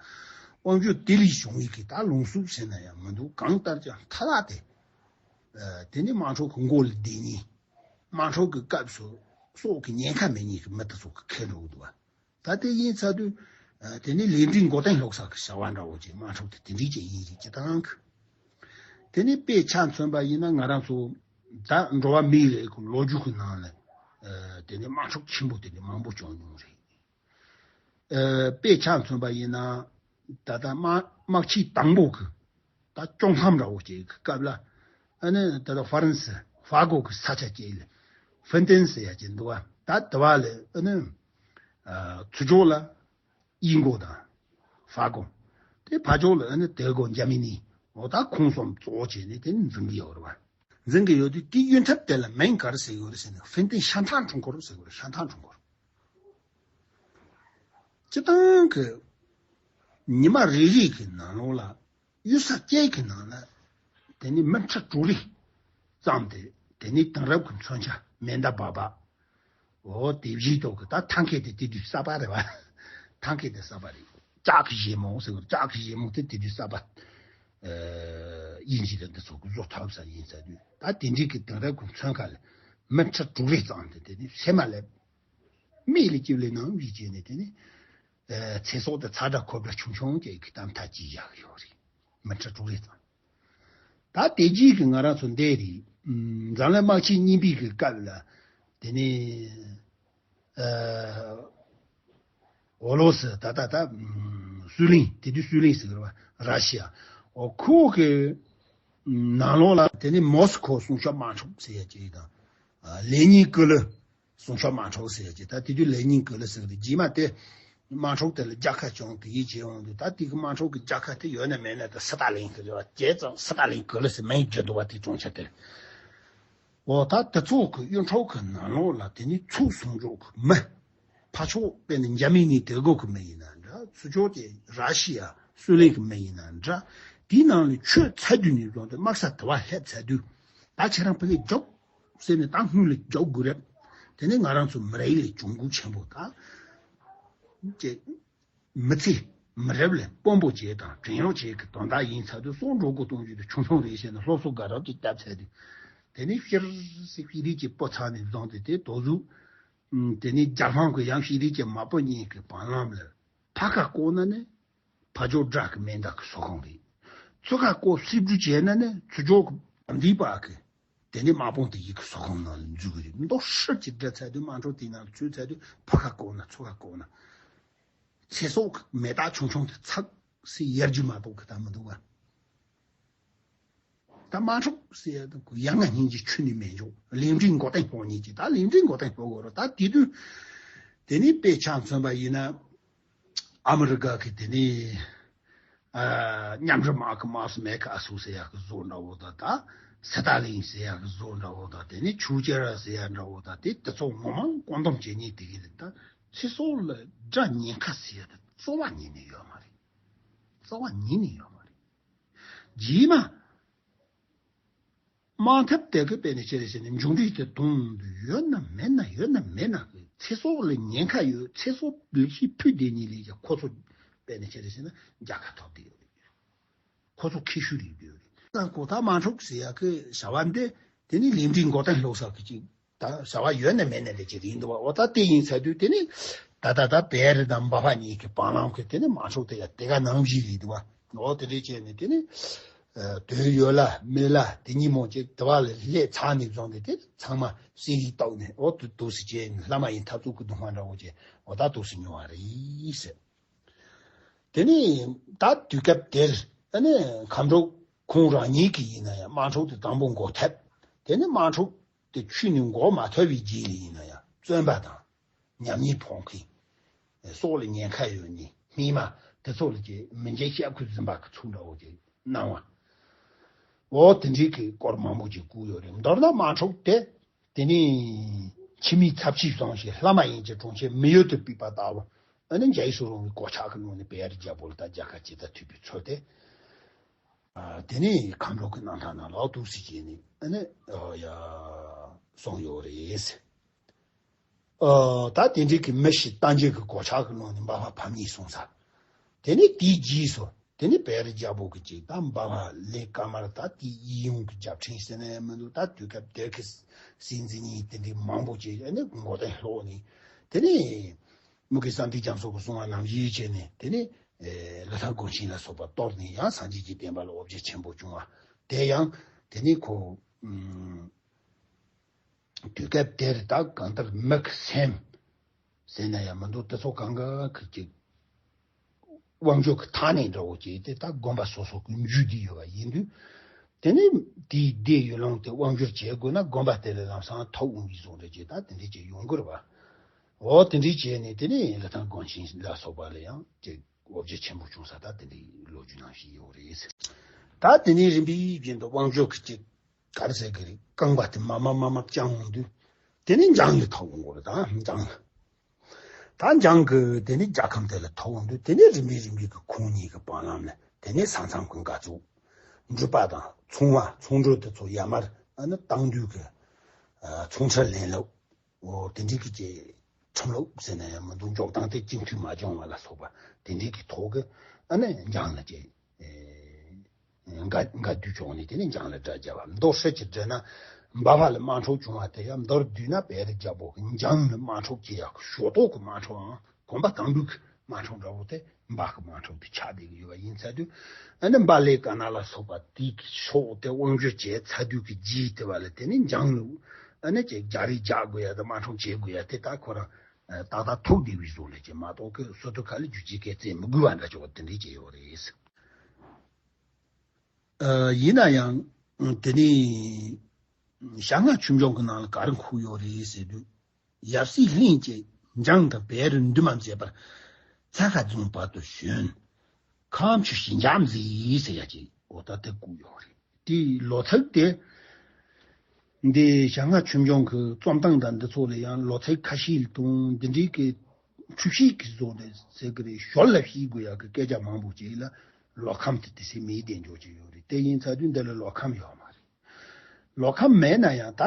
དབང་ཤུགས་དེ་ལས་བྱུང་བའི་གི་ད་ལུང་ཟུར་ཟེར་ན་ཡང་མི་འདུག་གང་ལྟར་ཀྱང་མཐའ་དག་དེ། ཨ། དེ་ནི་དམངས་ཁྲོད་ཀྱི་མགོ་ལ་བསྡད་མཁན། དམངས་ཁྲོད་ཀྱི་སྐབས་སུ་སྲོག་གི་ཉེན་ཁ་མེད་མཁན་གྱི་མི་དེ་ཚོ་གི་ཁེལ་འགྲོ་གི་འདུག་བ། ད་དེ་ཡིན་ཚར་དུས། ཨ། དེ་ནི་ལས་འབྲས་མགོ་རྟིང་སློག་ས་གི་བྱ་བ་འདྲ་བོ་ཅིག་དམངས་ཁྲོད་དེ་དེ་འདྲའི་ཅིག་ཡིན་རེད་ཅེས་དང་། དེ་ནི་དཔེ་ཆ་མཚོན་པ་ཡིན་ན་ང་རང་ཚོ་ད་འགྲོ་བ་མིའི་རིགས་ཀྱི་ལོ་རྒྱུས་ཀྱི་ནང་ལ། ཨ། དེ་ནི་དམངས་ཁྲོད་ཆེན་པོ་དེ་ནི་མང་པོ་བྱུང་མྱོང་རེད། ཨ། དཔེ་ཆ་མཚོན་པ་ཡིན་ན། ད་ལྟ་དམག་དམག་ཆེན་དང་པོ་གི་ད་བཅོམ་མཚམས་འདྲ་བོ་ཅིག་གི་སྐབས་ལ། ཨ་ནི་ད་ལྟ་ཧྥ་རན་སི་ཧྥ་གོ་གི་ས་ཆ་ཅིག་ལ་ཧྥིན་ཏེན་ཟེར་ཡ་ཅིག་འདུག་བ། ད་དེ་བ་ལ་ཨ་ནི། ཨ། ཚུར་ཕྱོགས་ལ་ཨིན་གོ་དང་ཧྥ་གོ། དེ་ཕར་ཕྱོགས་ལ་ཨ་ནི་དེ་གོ་འཇར་མ་ནི། འོ་ད་ཁོང་གསུམ་གཙོ་བོ་བྱས་ནས་དེ་ནི་འཛིང་གི་ཡོད་རེད་བ། འཛིང་གི་ཡོད་དུས་དེའི་གཡོན་ཐབས་དེ་ལ་མིང་ག་རེ་ཟེར་གི་ཡོད་རེད་ཟེར་ན། ཧྥིན་ཏེན་ཤ་ཐང་ཁྲོམ་སྐོར་ཟེར་གི་ཡོད་རེད། ཤ་ཐང་ཁྲོམ་སྐོར། སྤྱིར་བཏང་གི་ཉི་མ་རེ་རེ་གི་ནང་ལོགས་ལ་གཡུལ་ས་གཅིག་གི་ནང་ལ་དེ་ནི་མི་ཁྲི་དྲུག་རེ་ཙམ་དེ་དེ་ནི་དེང་རབས་ཀྱི་མཚོན་ཆ་མེ་མདའ་འབབ་པ། འོ་དེ་བཞིན་དུ་གི་ད་ཐང་ག་དེ་དེ་དུས་གསར་པ་རེད་བ། ཐང་ག་དེ་གསར་པ་རེད། ལྕགས་ཀྱི་གཞེས་མོ་ཟེར་བ། ལྕགས་ཀྱི་གཞེས་མོ་དེ་དེ་དུས་གསར་པ། ཨ། དབྱིན་ཇི་དང་འདི་ཚོ་གི་བཟོ་ཐབས་ས་ཡིན་ས་དུས། ད་དེ་འདྲའི་གི་དེང་རབས་ཀྱི་མཚོན་ཁ་ལ་མི་ཁྲི་དྲུག་རེ་ཙམ་དེ་དེ་ནི་སེམས་མ་ལེབ། མིག་ལ་ལྕིབས་ལེ་ནང་བཞིན་བྱས་ནས་དེ་ནི། ཨ། ཚེ་སྲོག་དེ་ཚ་དྲག་ཁོབ་དྲག་ཆུང་ཆུང་ཅིག་གི་གཏམ་ཐག་བཅད་བཞག་གི་ཡོད་རེད། མི་ཁྲི་དྲུག་རེ་ཙམ། ད་དེ་རྗེས་ཀྱི་ང་རང་ཚོ་འདས་རེད། ཨམ། འཛམ་གླིང་དམག་ཆེན་གཉིས་པའི་གི་སྐབས་ལ་དེ་ནས། ཨ། འོ་ལོ་སི་ད་ད་ད། ཨམ། སུའུ་ལེན། དེ་དུས་སུའུ་ལེན་ཟེར་གི་རེད་བ། ར་ཤི་ཡ། འོ་ཁོ་གི་ནང་ལོགས་ལ་དེ་ནས་མོ་སི་ཁོ་སྲུང་སྐྱོབ་དམག་འཁྲུག་ཟེར་ཡ་ཅིག་དང་། ཨ། ལེ་ཉིན་ཀི་ལི་སྲུང་སྐྱོབ་དམག་འཁྲུག་ཟེར་ཡ་ཅིག་ད་དེ་དུས་ལེ་ཉིན་ཀི་ལི་ཟེར་གི་རེད། རྗེས་མ་དེ་དམག་འཁྲུག་དེ་ལ་རྒྱལ་ཁ་བྱུང་དེ་ཡིད་ཆེས་འོང་དུས། ད་དེ་གི་དམག་འཁྲུག་གི་རྒྱལ་ཁ་དེ་ཡོད་ན་མེད་ན་དེ་སི་ཏཱ་ལིན་གི་རེད་བ། བྱས་ཙང་སི་ཏཱ་ལིན་ཀི་ལི་ཟེར་མིང་བརྗོད་འདུག་བ། དེ་གྲོང་ཁྱེར་དེར། འོ་ད་དེ་ཚོ་གི་གཡུལ་འཕྲོག་གི་ནང་ལོགས་ལ་དེ་ནི་ཚུར་སོང་འཇོག་གི་མི། ཕར་ཕྱོགས་དཔེར་ན་འཇར་མ་ནི་དེ་གོ་གི་མི་ཡིན་ན་འདྲ། ཚུར་ཕྱོགས་དེ་ར་ཤི་ཡ་སུའུ་ལེན་གི་མི་ཡིན་ན་འདྲ། དེའི་ནང་ལ་ཆོད་ཚར་དུས་ནས་བཟུང་སྟེ་དམག་ས་དེ་བ་སླེབས་ཚར་དུས། ད་ཁྱེད་རང་ཕ་གིར་རྒྱུགས་ཟེར་ནས་ད་སྔོན་ལ་རྒྱུགས་དགོས་རེད། དེ་ནས་ང་རང་ཚོ་མི་རིགས་ལ་གྱོང་གུད་ཆེན་པོ་ད་ཅེས། མི་ཚེ་མི་རབས་ལ་དཔོན་པོ་བྱས་དང་བྲན་གཡོག་བྱས་ཀྱི་དོན་དག་ཡིན་ཚར་དུས། སྲོག་འགྲོ་དགོས་གཏོང་རྒྱུ་དེ་ཆུང་ཆུང་རེད་བཤད་ནས་སློབ་གསོ་དགའ་རབ་ཅིག་བཏབ་ཚར་དུས། དེ་ནས་ཤིར་སི་ཤི་རིགས་ཀྱི་སྤུ་ཚང་ནས་བཟུང་སྟེ་དེ་དོ་ཟུག་དེ་ནས་རྒྱ་ལྷམ་གྱི་ཡང་ཤི་རིགས་ཀྱི་མ་སྤུ་གཉིས་ཀྱི་བང་ལམ་ལ་ཕ་ཁ་བསྐོར་ན་ནི། ཕ་ཇོ་དགྲ་གི་མེ་མདའ་གི་སོ་ཁང་རེད། ཚུར་ཁ་བསྐོར་སིབ་འགྲུལ་བྱས་ན་ནི་ཚུར་ཕྱོགས་ཀྱི་འདི་པ་གི་དེ་ནི་དམག་དཔུང་དེ་ཡི་གི་སོ་ཁང་ནང་ལ་འཛུལ་གི་རེད། མདོ་ཧྲིལ་གྱིས་བསྒྲིལ་ཚར་དུས་དམག་འཁྲུག་དེའི་ནང་ཚུད་ཚར་དུས་ཕ་ཁ་བསྐོར་ན་ཚུར་ཁ་བསྐོར་ན། ཚེ་སྲོག་གི་མེ་སྟག་ཆུང་ཆུང་དེ་ཚབ་སེ་ཡར་རྒྱུ་མ་གཏོགས་གི་ད་མི་འདུག་ག་ད་དམག་འཁྲུག་ཟེར་ཡ་དེ་ཡ་ང་སྙིང་རྗེ་ཁྱོན་ནས་མེད་འཇོག་ལས་འབྲས་མགོ་རྟིང་སློག་ཉེན་གྱི། ད་ལས་འབྲས་མགོ་རྟིང་སློག་དགོས་རེད། ད་དེ་དུས་དེ་ནས་དཔེ་ཆ་མཚོན་པ་ཡིན་ན། ཨ་མི་རི་ཀ་གི་དེ་ནས་ཨ་མཉམ་འབྲེལ་དམག་གི་དམག་སོ་མེ་ཁ་ཨ་སུ་ཟེར་ཡ་གི་བཟོ་འདྲ་བོ་དང་། ད་སི་ཏཱ་ལིན་ཟེར་ཡ་གི་བཟོ་འདྲ་བོ་དང་། དེ་ནས་ཆུ་ཅེ་ར་ཟེར་ཡ་འདྲ་བོ་དང་། དེ་དེ་ཚོ་ངོ་མ་བཀོད་འདོམས་བྱེད་ཉེན་དེ་གི་རེད། ད་ཚེ་སྲོག་ལ་དགྲ་ཉེན་ཁ་ཟེར་ཡ་དེ་རྩ་བ་ཉིད་ནས་ཡོད་མ་རེད། རྩ་བ་ཉིད་ནས་ཡོད་མ་རེད། རྗེས་མ། དམག་འཐབ་དེ་གི་དཔེ་ནས་ཆེ་རེ་བྱས་ནས་མཇུག་འབྲས་དེ་གཏོང་དུས་ཡོད་ན་མེད་ན། ཡོད་ན་མེད་ན་གི་ཚེ་སྲོག་ལ་ཉེན་ཁ་ཡོད། ཚེ་སྲོག་ལ་ཤི་ཕུད་བསྡད་ཉིན་ལས་ཀྱང་ཁོ་ཚོ་དཔེ་ནས་ཆེ་རེ་བྱས་ན་རྒྱལ་ཁ་ཐོབ་བསྡད་ཡོད་རེད། ཁོ་ཚོ་ཁེ་ཤུ་རེད་བསྡད་ཡོད་རེད། ད་གོ་ད་དམག་འཁྲུག་ཟེར་ཡ་གི་བྱ་བ་འདི་དེ་ནི་ལས་འབྲས་མགོ་རྟིང་སློག་ས་གི་ཅིག་ད་བྱ་བ་ཡོད་ན་མེད་ན་ལས་ཀྱི་རིགས་འདུག་བ། འོ་ད་དེ་ཡིན་ཚར་དུས་དེ་ནི་ད་ད་ད་བེ་རི་དང་འབའ་ཕ་གཉིས་ཀྱི་བང་ལམ་གྱི་དེ་ནི་དམག་འཁྲུག་དེ་ཡ་དེ་ག་ནང་བཞིན་རེད་འདུག་བ། འོ་དེ་འདྲས་བྱས་ནས་དེ་ནི་དོན་ཡོད་ལ་མེད་ལ་དེ་གཉིས་མོ་ཅིག་དེ་བ་ལ་སླེབས་ཚར་ནས་བཟུང་སྟེ་དེ་ཚང་མ་སེ་རིལ་བཏོགས་ནས། འོ་དུ་དུ་སི་བྱས་ནས་ལྷ་མ་ཡིན་འཐབ་རྩོད་ཀྱི་སྡུག་བསྔལ་འདྲ་བོ་བྱས། འོ་ད་དུ་སི་མྱོང་བ་རེད་ཟེར། དེ་ནི་ད་དུས་སྐབས་དེར་ཨ་ནི་མཁའ་འགྲོ་ཁོང་རང་ཉིད་ཀྱིས་ཡིན་ན་ཡང་དམག་འཁྲུག་དེ་དང་པོ་འགོ་ཐེབས། དེ་ནི་དམག་འཁྲུག་དེ་ཆུ་ནས་འགོ་མ་ཐོན་པའི་རྗེས་ལ་ཡིན་ན་ཡང་བཙོན་པ་དང་ཉམས་ཉེས་ཕོག་མཁན། སྲོག་ལ་ཉེན་ཁ་ཡོད་མཁན་སྨྱོན་མ་དེ་ཚོ་ལ་ཀྱི་མི་འཇིགས་ཤ་ཁུ་འཛིན་པ་གི་ཚུལ་འདྲ་བོ་ཅིག་སྣང་བ། འོ་དེ་འདྲའི་གི་སྐོར་མང་པོ་ཅིག་བཀོད་ཡོད་རེད། མདོར་ན་དམག་འཁྲུག་དེ། དེ་ནས་ཕྱི་མིའི་ཚབས་ཆེའི་བཟང་ཞིང་ལྷ་མ་ཡིན་གྱི་གྲོང་ཁྱེར་མི་ཡུལ་དུ་སྤོས་པ་ལྟ་བུ། ཨ་ནི་འཇའ་ཡིས་སུ་རུང་བའི་གོ་ཆག་གི་ངོས་ནས་བེ་ཡར་རྒྱལ་པོ་ལ་ད་རྒྱལ་ཁ་ཇི་ལྟར་ཐོབ་པའི་ཚུལ་དེ། ཨ། དེ་ནས་མཁའ་འགྲོ་གི་རྣམ་ཐར་ནང་ལ་འདུག་སེ་བྱས་ནས་ཨ་ནི་ཨ་ཡ་གསུངས་ཡོད་རེད། ཨ་ད་དེ་འདྲའི་གི་མི་ཞིག་ལྟ་འཇལ་གི་གོ་ཆག་གི་ནང་ནས་འབའ་བ་ཕམ་ཉེས་སོང་ས། དེ་ནས་དེའི་རྗེས་སུ་དེ་ནས་བེ་རི་རྒྱལ་པོ་གི་ཅིག་ད་འབའ་བ་ལས་ཀ་མར་ད་དེའི་ཡིད་ཡུམ་གི་རྒྱབ་ཕྲེང་ཟེར་ན་ཡང་མི་འདུག་ད་དུས་སྐབས་དེར་གི་སྲིད་འཛིན་གཉིས་དེ་འདྲའི་མང་པོ་ཅིག་ཨ་ནི་མགོ་རྟིང་སློག་ནས། དེ་ནས་མུ་གེ་ས་འདི་རྒྱ་མཚོ་གི་གསུང་བ་ནང་བཞིན་བྱས་ནས་དེ་ནས་ལི་ཐང་གོང་ཆེན་ལ་སོགས་པ་གཏོར་ནས་ཡང་སངས་རྒྱས་ཀྱི་བསྟན་པ་ལ་འོ་བརྒྱལ་ཆེན་པོ་བྱུང་བ། དེ་ཡང་དེ་ནས་ཁོ་དུས་སྐབས་དེར་ད་གང་ལྟར་མི་གི་སེམས་ཟེར་ན་ཡང་མི་འདུག་དེ་ཚོ་གང་ག་གི་ཅིག་དབང་སྒྱུར་གི་ཐ་སྙད་འདྲ་བོ་ཅིག་དེ་ད་དགོན་པ་སོ་སོ་གི་འཇུས་བསྡད་ཡོད་པ་ཡིན་དུས། དེ་ནས་དེའི་སྡེ་ཡུལ་ལུང་དེ་དབང་སྒྱུར་བྱེད་དགོས་ན་དགོན་པ་དེ་ལས་ལམ་སང་ཐོབ་འོང་བའི་བཟོ་འདྲ་ཅིག་ད་དེ་འདྲ་ཅིག་ཡོང་གི་རེད་པ། འོ་དེ་འདྲ་བྱས་ནས་དེ་ནས་ལི་ཐང་གོང་ཆེན་ལ་སོགས་པ་ལ་ཡང་ཅིག་འོ་བརྒྱལ་ཆེན་པོ་བྱུང་ས་ད་དེ་འདྲའི་ལོ་རྒྱུས་ནང་བཞིན་ཡོད་རེད། ད་དེ་ནས་རིམ་པས་རྒྱུན་དུ་དབང་སྒྱུར་གྱི་ཅིག་ག་རེ་ཟེར་གི་རེད། རྐང་པ་དེ་མ་མ་མ་མ་བརྐྱངས་འོང་དུས། དེ་ནས་འཇང་ལ་ཐོབ་འོང་གི་རེད། ད་འཇང་ལ། ད་འཇང་གི་དེ་ནས་རྒྱལ་ཁམས་དེ་ལ་ཐོབ་འོང་དུས་དེ་ནས་རིམ་པས་རིམ་པས་ཀྱི་ཁོང་གཉིས་ཀྱི་བར་ལམ་ལ་དེ་ནས་ས་མཚམས་ཀྱི་འགག་རྩོད། འབྲུག་པ་དང་ཚོང་བ་ཚོང་འབྲེལ་དེ་ཚོ་ཡར་མར་ཨ་ནི་བཏང་དུས་ཀྱི་ཚོང་ཁྲལ་ལེན་ལུགས། འོ་དེ་འདྲའི་གི་ཅིག་ཁྲིམས་ལུགས་ཟེར་ན་ཡང་མི་འདུག་འཇོག་སྟངས་དེ་གཅིག་མཐུན་མ་བྱུང་བ་ལ་སོགས་པ་དེ་འདྲའི་གི་ཐོག་གི་ཨ་ནི་འཇང་ལ་ཅིག་འགལ་འགལ་འདུ་བྱུང་ནས་དེ་ནས་འཇང་ལ་དགྲ་བརྒྱབ་པ། མདོར་བཤད་ཅིག་བསྒྲིལ་ན་འབའ་བ་ལ་དམག་འཁྲུག་བྱུང་བ་དེ་ཡང་མདོར་བསྡུས་ན་བེ་རི་རྒྱལ་པོ་གི་འཇང་ལ་དམག་འཁྲུག་བྱེད་ཡག་གི་ཞོ་ཏོག་གི་དམག་འཁྲུག་ཨང་གོམ་པ་དང་པོའི་གི་དམག་འཁྲུག་འདྲ་བོ་དེ་འབའ་གི་དམག་འཁྲུག་དེ་ཆགས་བསྡད་ཀྱི་ཡོད་པ་ཡིན་ཚ་དུས། ཨ་ནི་འབའ་ལས་ཀ་ན་ལ་སོགས་པ་དེའི་གི་ཕྱོགས་དེ་དབང་སྒྱུར་བྱས་ཚ་དུས་ཀྱི་རྗེས་དེ་བ་ལ་དེ་ནས་འཇང་ལ་ཨ་ནི་ཅིག་རྒྱ་རིགས་རྒྱག་དགོས་ཡ་དང་དམག་འཁྲུག་བྱེད་དགོས་ཡ་དེ་ད་ཁོ་རང་ཏག་ཏག་ཐུག་བསྡད་པའི་བཟོ་ལས་ཀྱི་མ་གཏོགས་ཀི་སོ་ཐུ་ཁ་ལ་རྒྱུ་ཅིག་སྐད་བཙན་མི་དགོས་པ་འདྲ་ཅིག་བ་དེ་འདྲས་ཀྱི་ཡོད་རེད། ཨ་ཡིན་ན་ཡང་དེ་ནས་ཞྭ་ལྔ་ཆོས་འབྱུང་གི་ནང་ལ་ག་རེ་འཁོད་ཡོད་རེད་ཟེར་དུས། ཡབ་སྲས་གླིང་བཅས་འཇང་དང་བེ་རི་འདུས་མ་མཛད་པར་ཚ་ཁ་རྫོང་བར་དུ་བྱོན། ཁམས་ཆུ་ཞི་འཇམ་མཛད་ཟེར་ཡ་ཅིག་འོ་ད་དེ་བཀོད་ཡོད་རེད། དེའི་ལོ་ཚིགས་དེ་འདི་ཞྭ་ལྔ་ཆོས་འབྱུང་གི་རྩོམ་སྟངས་དང་འདི་ཚོ་ལ་ཡང་ལོ་ཚིགས་ཁ་ཤས་དང་འདི་འདྲའི་གི་འཁྲུལ་བཤད་ཀྱི་བཟོ་འདྲ་ཟེར་གི་རེད། ཞོར་ལ་བཤད་དགོས་ཡ་གི་སྐད་ཆ་མང་པོ་ཅིག་ལ་ལོ་ཁམས་དེ་དེ་སྲིད་མེད་དེ་འཇོག་ཅིག་ཡོད་རེད། དེ་ཡིན་ཚ་དུས་འདི་ལ་ལོ་ཁམས་ཡོད་མ་རེད། ལོ་ཁམས་མེད་ན་ཡང་ད་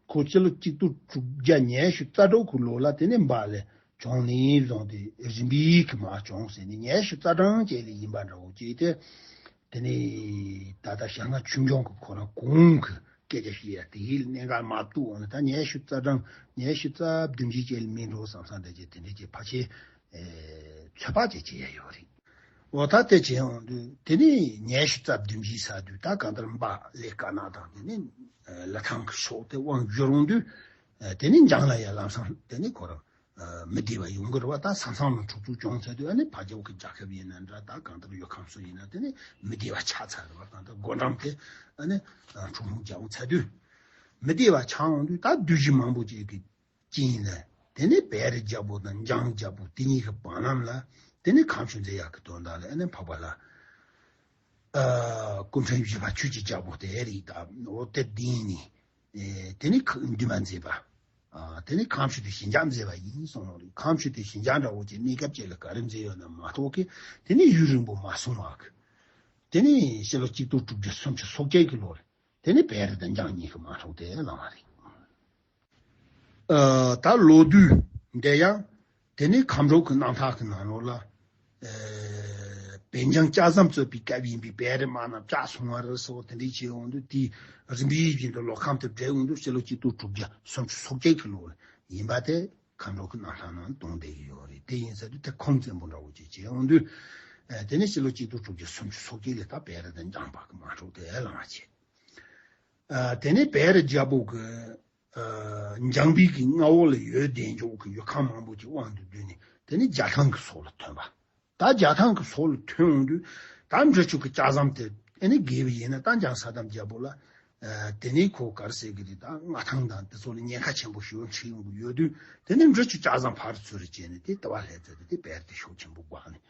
ཁོ་སྤྱི་ལོ་གཅིག་སྟོང་དྲུག་བརྒྱ་ཉི་ཤུ་རྩ་དྲུག་གི་ལོ་ལ་དེ་ནས་འབའ་ལས་བྱུང་ནས་བཟུང་སྟེ་རིམ་པས་ཀྱི་མར་བྱུང་ཟེར་ནས་ཉི་ཤུ་རྩ་གྲངས་བཅས་ལས་ཡིན་པ་འདྲ་བོ་ཅིག་དེ། དེ་ནས་ད་ལྟ་ཞྭ་ལྔ་ཆོས་འབྱུང་གི་ཁོ་རང་གོང་གི་སྐད་ཆ་བཤད་ཡ་དེ་ཡིས་གནད་འགག་མ་གཏུགས་འོང་ན་ད་ཉི་ཤུ་རྩ་གྲངས་ཉི་ཤུ་རྩ་བདུན་ཅུ་བཅས་ལས་མིན་འགྲོ་བསམ་བསམ་འདྲ་ཅིག་དེ་འདྲ་ཅིག་ཕལ་ཆེར་ཚོད་དཔག་ཅིག་བྱེད་ཡ་ཡོད་རེད། འོ་ད་དེ་བྱས་འོང་དུས་དེ་ནས་ཉི་ཤུ་རྩ་བདུན་ཅུའི་ས་དུས་ད་གང་ལྟར་འབའ་ལས་ཀ་ན་དང་དེ་ནས་ལི་ཐང་གི་ཕྱོགས་དེ་དབང་བསྒྱུར་འོང་དུས་དེ་ནས་འཇང་ལ་ཡ་ལམ་སང་དེ་ནས་ཁོ་རང་མི་བདེ་བ་ཡོང་གི་རེད་བ། ད་ས་མཚམས་ལ་འཁྲུག་རྩོད་བྱུང་ཚར་དུས་ཨ་ནི་ཕ་རྒྱལ་པོ་གི་རྒྱལ་ཁབ་ཡིན་ན་འདྲ་ད་གང་ལྟར་ཡུལ་ཁམས་སུ་ཡིན་ན་དེ་ནས་མི་བདེ་བ་ཆགས་ཚར་རེད་བ། གང་ལྟར་སྒོ་འགྲམ་དེ་ཨ་ནི་འཁྲུག་ལྷུང་རྒྱག་འོང་ཚར་དུས་མི་བདེ་བ་ཆགས་འོང་དུས་ད་བདུད་བཞི་མང་པོ་ཅིག་གི་རྐྱེན་ལས། དེ་ནས་བེ་རི་རྒྱལ་པོ་དང་འཇང་རྒྱལ་པོ་དེ་གཉིས་ཀྱི་བར་ལམ་ལ་དེ་ནས་ཁམས་ཆོས་མཛད་ཡག་གི་དོན་དག་ལ་ཨ་ནི་འཕགས་པ་ལ། ཨ་སྐུ་ཕྲེང་བཞི་པ་ཆོས་ཀྱི་རྒྱལ་པོ་དེ་རེད་ད། འོ་དེ་བདེན་ནི། ཨེ་དེ་ནས་ཁ་འདུས་མ་མཛད་པ། ཨ་དེ་ནས་ཁམས་ཆོས་དེ་ཞི་འཇམ་མཛད་པ་ཡིན་གསུངས་ཡོད་རེད། ཁམས་ཆོས་དེ་ཞི་འཇམ་འདྲ་བོ་ཅིག་གནས་སྐབས་ཅིག་ལ་ག་རེ་མཛད་ཡོད་ན་མ་གཏོགས་ཀི་དེ་ནས་ཡུན་རིང་པོ་མ་སོང་བ་གི། དེ་ནས་ཕྱི་ལོ་གཅིག་སྟོང་དྲུག་བརྒྱ་སུམ་ཅུ་སོ་བརྒྱད་ཀྱི་ལོ་རེད། དེ་ནས་བེ་རི་དང་འཇང་གཉིས་ཀྱི་དམག་འཁྲུག་དེ་ལངས་པ་རེད། ཨ་ད་ལོ་དུས་འདི་ཡང་དེ་ནས་ཁམས་རོག་གི་རྣམ་ཐར་གྱི་ནང་ལོགས་ལ་ཨ་བོད་འཇང་ལྕགས་ཟམ་རྩོད་པའི་སྐབས་ཡིན་པའི་བེ་རི་དམག་རྣམས་བཅག་སོང་བ་རེད་ཟེར་བ་དེ་འདྲ་བྱས་འོང་དུས་དེའི་རིམ་པས་བཞིན་དུ་ལོ་ཁམས་དེ་བསྒྲིལ་འོང་དུས་ཕྱི་ལོ་གཅིག་སྟོང་དྲུག་བརྒྱ་སུམ་ཅུ་སོ་བརྒྱད་ཀྱི་ལོ་ཡིན་པ་དེ་ཁམས་རོག་གི་རྣམ་ཐར་ནང་གཏོང་བསྡད་ཀྱི་ཡོད་རེད། དེ་ཡིན་ཟེར་དུས་དེ་ཁུངས་བཙན་པོ་འདྲ་བོ་ཅིག་བྱས་འོང་དུས་ཨ་དེ་ནས་ཕྱི་ལོ་གཅིག་སྟོང་དྲུག་བརྒྱ་སུམ་ཅུ་སོ་བརྒྱད་ལ་ད་བེ་རི་དང་འཇང་བར་གྱི་དམག་འཁྲུག་དེ་ལངས་བྱས། ཨ་དེ་ནས་བེ་རི་རྒྱལ་པོ་གི་ཨ་འཇང་པའི་གི་མངའ་འོག་ལ་ཡོད་བསྡད་འཇོག་གི་ཡུལ་ཁག་མང་པོ་ཅིག་དབང་དུ་བསྡུས་ནས་དེ་ནས་རྒྱ་ཐང་གི་སོག་ལ་ཐོན་པ། ད་རྒྱ་ཐང་གི་སོག་ལ་ཐོན་འོང་དུས་ད་འབྲི་ཆུ་གི་ལྕགས་ཟམ་དེ་ཨ་ནི་བརྒལ་བ་ཡིན་ན་ད་འཇང་ས་དམ་རྒྱལ་པོ་ལ་ཨ་དེ་ནས་ཁོ་ག་རེ་ཟེར་གི་རེད། ད་མངའ་ཐང་དང་དེ་ཚོ་ལ་ཉེན་ཁ་ཆེན་པོ་ཞེ་པོ་འཕྲད་ཡོང་གི་ཡོད་དུས་དེ་ནས་འབྲི་ཆུ་ལྕགས་ཟམ་ཕར་ཚུར་བྱས་ནས་དེ་ལྟ་བ་ལྷས་ཚད་དེ་དེ་བེ་རི་དེ་ཤུགས་ཆེན་པོ་བཀག་ནས་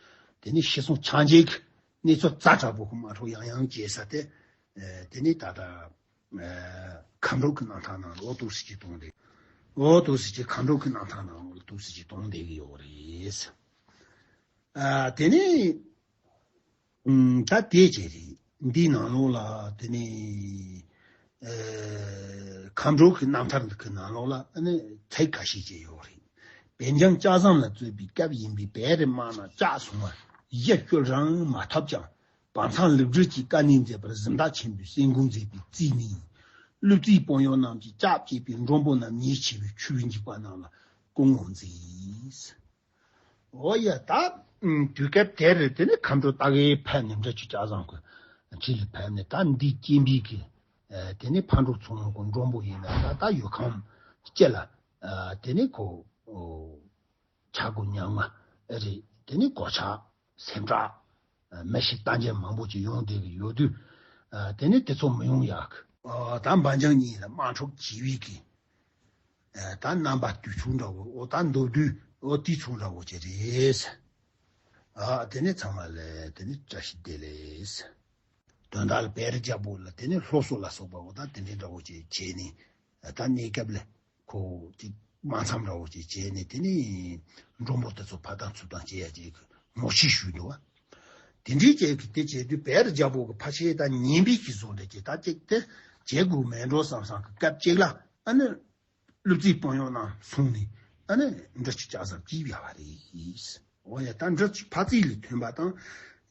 དེ་ནས་ཤི་གསོན་ཆགས་འཇིག་གི་གནས་ཚུལ་ཛ་དྲག་པོ་གི་དམག་འཁྲུག་ཡང་ཡང་བྱེད་ས་དེ་ཨ་དེ་ནས་ད་ལྟ། ཨ་ཁམས་རོག་གི་རྣམ་ཐར་ནང་ལོགས་ཏོག་ཙམ་ཅིག་གཏོང་བསྡད། འོ་ཏོག་ཙམ་ཅིག་ཁམས་རོག་གི་རྣམ་ཐར་ནང་ལོགས་ཏོག་ཙམ་ཅིག་གཏོང་བསྡད་ཀྱི་ཡོད་རེད། ཨ་དེ་ནས་ཨུམ་ད་དེ་བྱས་རེད། འདིའི་ནང་ལོགས་ལ་དེ་ནས་ཨ་ ལམ་འགྲོ་གི་རྣམ་ཐར་འདི་གི་ནང་ལོགས་ལ་ཨ་ནི་ཚིག་ཁ་ཤས་ཅིག་ཡོད་རེད། བོད་འཇང་ལྕགས་ཟམ་ལ་གཙོས་པའི་སྐབས་ཡིན་པའི་བོད་རིགས་དམག་རྣམས་ལྕགས་བཟུང་བར་གཞི་བཅོལ་རང་མ་ཐོབ་ཀྱང་། བར་མཚམས་ལུག་སྦྲུལ་གྱིས་བཀའ་གནས་མཛད་པར་གཟི་མདའ་ཆེན་པོས་སེམས་ཁུར་མཛད་པའི་རྩིས་ནི། ཀླུ་རྩིའི་དཔོན་གཡོག་རྣམས་ཀྱིས་ལྕགས་བཅད་པའི་མགྲོན་པོ་རྣམས་ཉེས་ཆེ་བའི་ཆུ་བོའི་འཇིགས་པ་རྣམས་ལ་སྐུ་ངོ་མཛད། འོ་ཡ་ད། ཨུམ། དུས་སྐབས་དེར་དེ་ནི་མཁའ་འགྲོ་སྟག་གི་ཕན་ནི་འབྲི་ཆུ་ལྕགས་ཟམ་གི་འཁྲིས་ལ་ཕན་ནི་ད་འདི་སྐྱེན་པའི་གི་ཨ། དེ་ནི་ཕ་འགྲོ་ཚོང་གི་མགྲོན་པོ་ཡིན་ན་ད་ད་ཡུལ་ཁམས་སྤྱི་ལ་ཨ། དེ་ནི་ཁོ་ཨོ། ཆག་སྒོ་ཉག་མ་རེད། དེ་ནི་གོ་ཆ་སེམས་ཁྲག་ཨ། མི་ཤི་རྟ་འཇལ་མང་པོ་ཅིག་ཡོང་བསྡད་གི་ཡོད་དུས། ཨ། དེ་ནི་དེ་ཚོ་མི་ཡོང་ཡག་གི་ཨ། ད་འབའ་འཇང་གཉིས་ལ་དམག་འཁྲུག་བྱེད་པའི་གི་ཨ། ད་རྣམ་པ་དུས་ཚོད་འདྲ་བོ། འོ་ད་མདོར་བསྡུས་འོ་དེ་ཚོ་འདྲ་བོ་ཅིག་རེད། ཨ། དེ་ནས་ཚང་མ་ལ་དེ་ནས་བཀྲ་ཤིས་བདེ་ལེགས། དོན་དག་ལ་བེ་རི་རྒྱལ་པོ་ལ་དེ་ནས་སློབ་གསོ་ལ་སོགས་པ་འོ་ད་དེ་འདྲའི་འདྲ་བོ་ཅིག་བྱས་ནས། ཨ། ད་གནས་སྐབས་ལ་ཁོ་ཅིག་དམག་མཚམས་འདྲ་བོ་ཅིག་བྱས་ནས་དེ་ནས་མགྲོན་པོ་དེ་ཚོ་ཕར་བཏང་ཚུར་བཏང་བྱེད་ཡ་ཅིག་ངོ་ཤེས་ཞུས་འདུག་བ། དེ་འདྲའི་ཅིག་གི་དེ་བྱས་དུས་བེ་རི་རྒྱལ་པོ་གི་ཕ་ཆེ་ད་ཉན་པའི་གི་བཟོ་འདྲ་ཅིག་ད་ཅིག་དེ་བྱེད་དགོས་མེད་འགྲོ་བསམ་བསམ་གི་སྐབས་ཅིག་ལ་ཨ་ནི། ཀླུ་རྩིའི་དཔོན་གཡོག་རྣམས་སོང་ནས་ཨ་ནི་འབྲི་ཆུ་ལྕགས་ཟམ་སྐྱེལ་བ་རེད། འོ་ཡ་ད་འབྲི་ཆུ་ཕ་རྩིས་ལ་ཐོན་པ་དང་།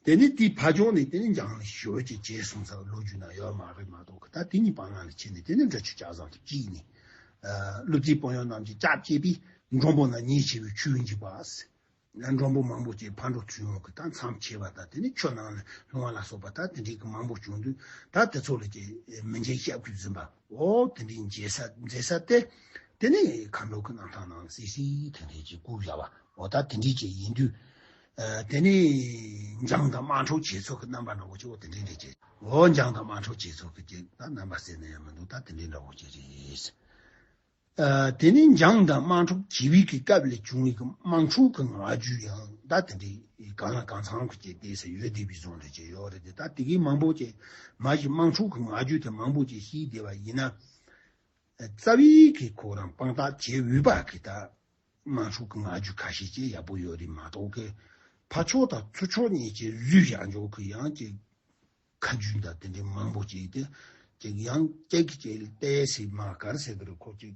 དེ་ནས་དེའི་ཕ་ལྗོངས་ནས་དེ་ནས་འཇང་ལ་ཞོལ་གྱི་རྗེས་སོང་ས་ལོ་རྒྱུས་ན་ཡོད་མ་རེད་མ་གཏོགས་གི་ད་དེ་གཉིས་བར་ན་ལ་ཕྱིན་ནས་དེ་ནས་འབྲི་ཆུ་ལྕགས་ཟམ་དུ་སྐྱེལ་ནས། ཨ། ཀླུ་རྩིའི་དཔོན་གཡོག་རྣམས་ཀྱིས་ལྕགས་བཅད་པས་མགྲོན་པོ་རྣམས་ཉེས་ཆེ་བའི་ཆུ་བོའི་འཇིགས་པ། མགྲོན་པོ་མང་པོ་ཅིག་ཕར་འགྲོ་ཚུར་འོང་གི་ད་མཚམས་ཆད་པ་དང་དེ་ནས་ཆུ་ནང་ལ་ལྷུང་བ་ལ་སོགས་པ་ད་དེ་འདྲའི་གི་མང་པོ་བྱུང་དུས་ད་དེ་ཚོ་ལ་ཅིག་མི་འཇིགས་ཤ་སྐུད་འཛིན་པ་འོ་དེ་འདྲའི་མཛད་ས་མཛད་ས་དེ། དེ་ནས་མཁའ་འགྲོ་གི་རྣམ་ཐར་ནང་སི་སི་དེ་འདྲའི་ཅིག་བཀོད་བཞག་པ་འོ་ད་དེ་འདྲའི་ཅིག་ཡིན་དུས། ཨ། དེ་ནས་འཇང་དང་དམག་འཁྲུག་བྱེད་ཚུལ་གི་རྣམ་པ་འདྲ་བོ་ཅིག་འོ་དེ་འདྲའི་འདྲ་ཅིག་འོ་འཇང་དང་དམག་འཁྲུག་བྱེད་ཚུལ་གི་ཅིག་ད་རྣམ་པ་ཟེར་ན་ཡང་མི་འདུག་ད་དེ་འདྲའི་འདྲ་བོ་ཅིག་རེད། ཨ། དེ་ནས་འཇང་དང་དམག་འཁྲུག་བྱེད་པའི་གི་སྐབས་ལ་བྱུང་བའི་གི་དམག་འཁྲུག་གི་ངག་རྒྱུན་ཡང་ད་དེ་འདྲའི་གང་ལ་གང་འཚམ་གི་ཅིག་བལྟས་ས་ཡོད་བསྡད་པའི་བཟོ་འདྲ་ཅིག་ཡོད་རེད་དེ། ད་དེ་གའི་མང་པོ་ཅིག་མ་གཞི་དམག་འཁྲུག་གི་ངག་རྒྱུན་དེ་མང་པོ་ཅིག་ཤེས་བསྡད་པ་ཡིན་ན། རྩ་བའི་གི་ཁོ་རང་དཔང་རྟགས་བྱེད་འོས་པ་གི་ད་དམག་འཁྲུག་གི་ངག་རྒྱུན་ཁ་ཤས་ཅིག་ཡག་པོ་ཡོད་རེད་མ་གཏོགས་གི་ཕར་ཕྱོགས་དང་ཚུར་ཕྱོགས་གཉིས་ཀྱི་ལུས་ཡང་འཇོག་གི་ཡང་ཅིག་ཁ་རྒྱུན་དང་དེ་འདྲའི་མང་པོ་ཅིག་དེ་ཅིག་ཡང་ཅིག་གི་ཅིག་ལ་བལྟས་སྲིད་མ་གར་ཟེར་གི་རེད། ཁོ་ཅིག་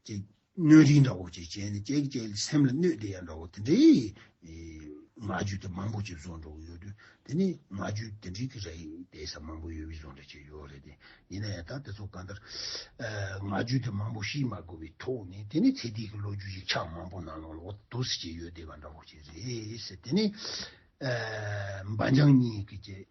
ཅིག་གནོད་རིགས་འདྲ་བོ་ཅིག་བྱས་ནས་ཅིག་ཅིག་སེམས་ལ་གནོད་བསྡད་ཡ་འདྲ་བོ་དེ་འདྲའི་ངག་རྒྱུན་དེ་མང་པོ་ཅིག་བཟོ་འགྲོ་གི་ཡོད་དུས་དེ་ནི་ངག་རྒྱུན་དེ་འདྲའི་གི་རེད་དེ་ས་མང་པོ་ཡོད་པའི་བཟོ་འདྲ་ཅིག་ཡོད་རེད་དེ། ཡིན་ན་ཡང་ད་དེ་ཚོ་གང་ལྟར་ངག་རྒྱུན་དེ་མང་པོ་ཤེས་མ་དགོས་པའི་ཐོག་ནས་དེ་ནི་ཚེ་འདས་ཀྱི་ལོ་རྒྱུས་ཅིག་ཆ་མང་པོ་ནང་ལོགས་ལ་འོ་དུ་སི་ཅིག་ཡོད་བསྡད་པ་འདྲ་བོ་ཅིག་རེད་ཟེར། དེ་ནི་འབའ་འཇང་གཉིས་ཀྱི་ཅིག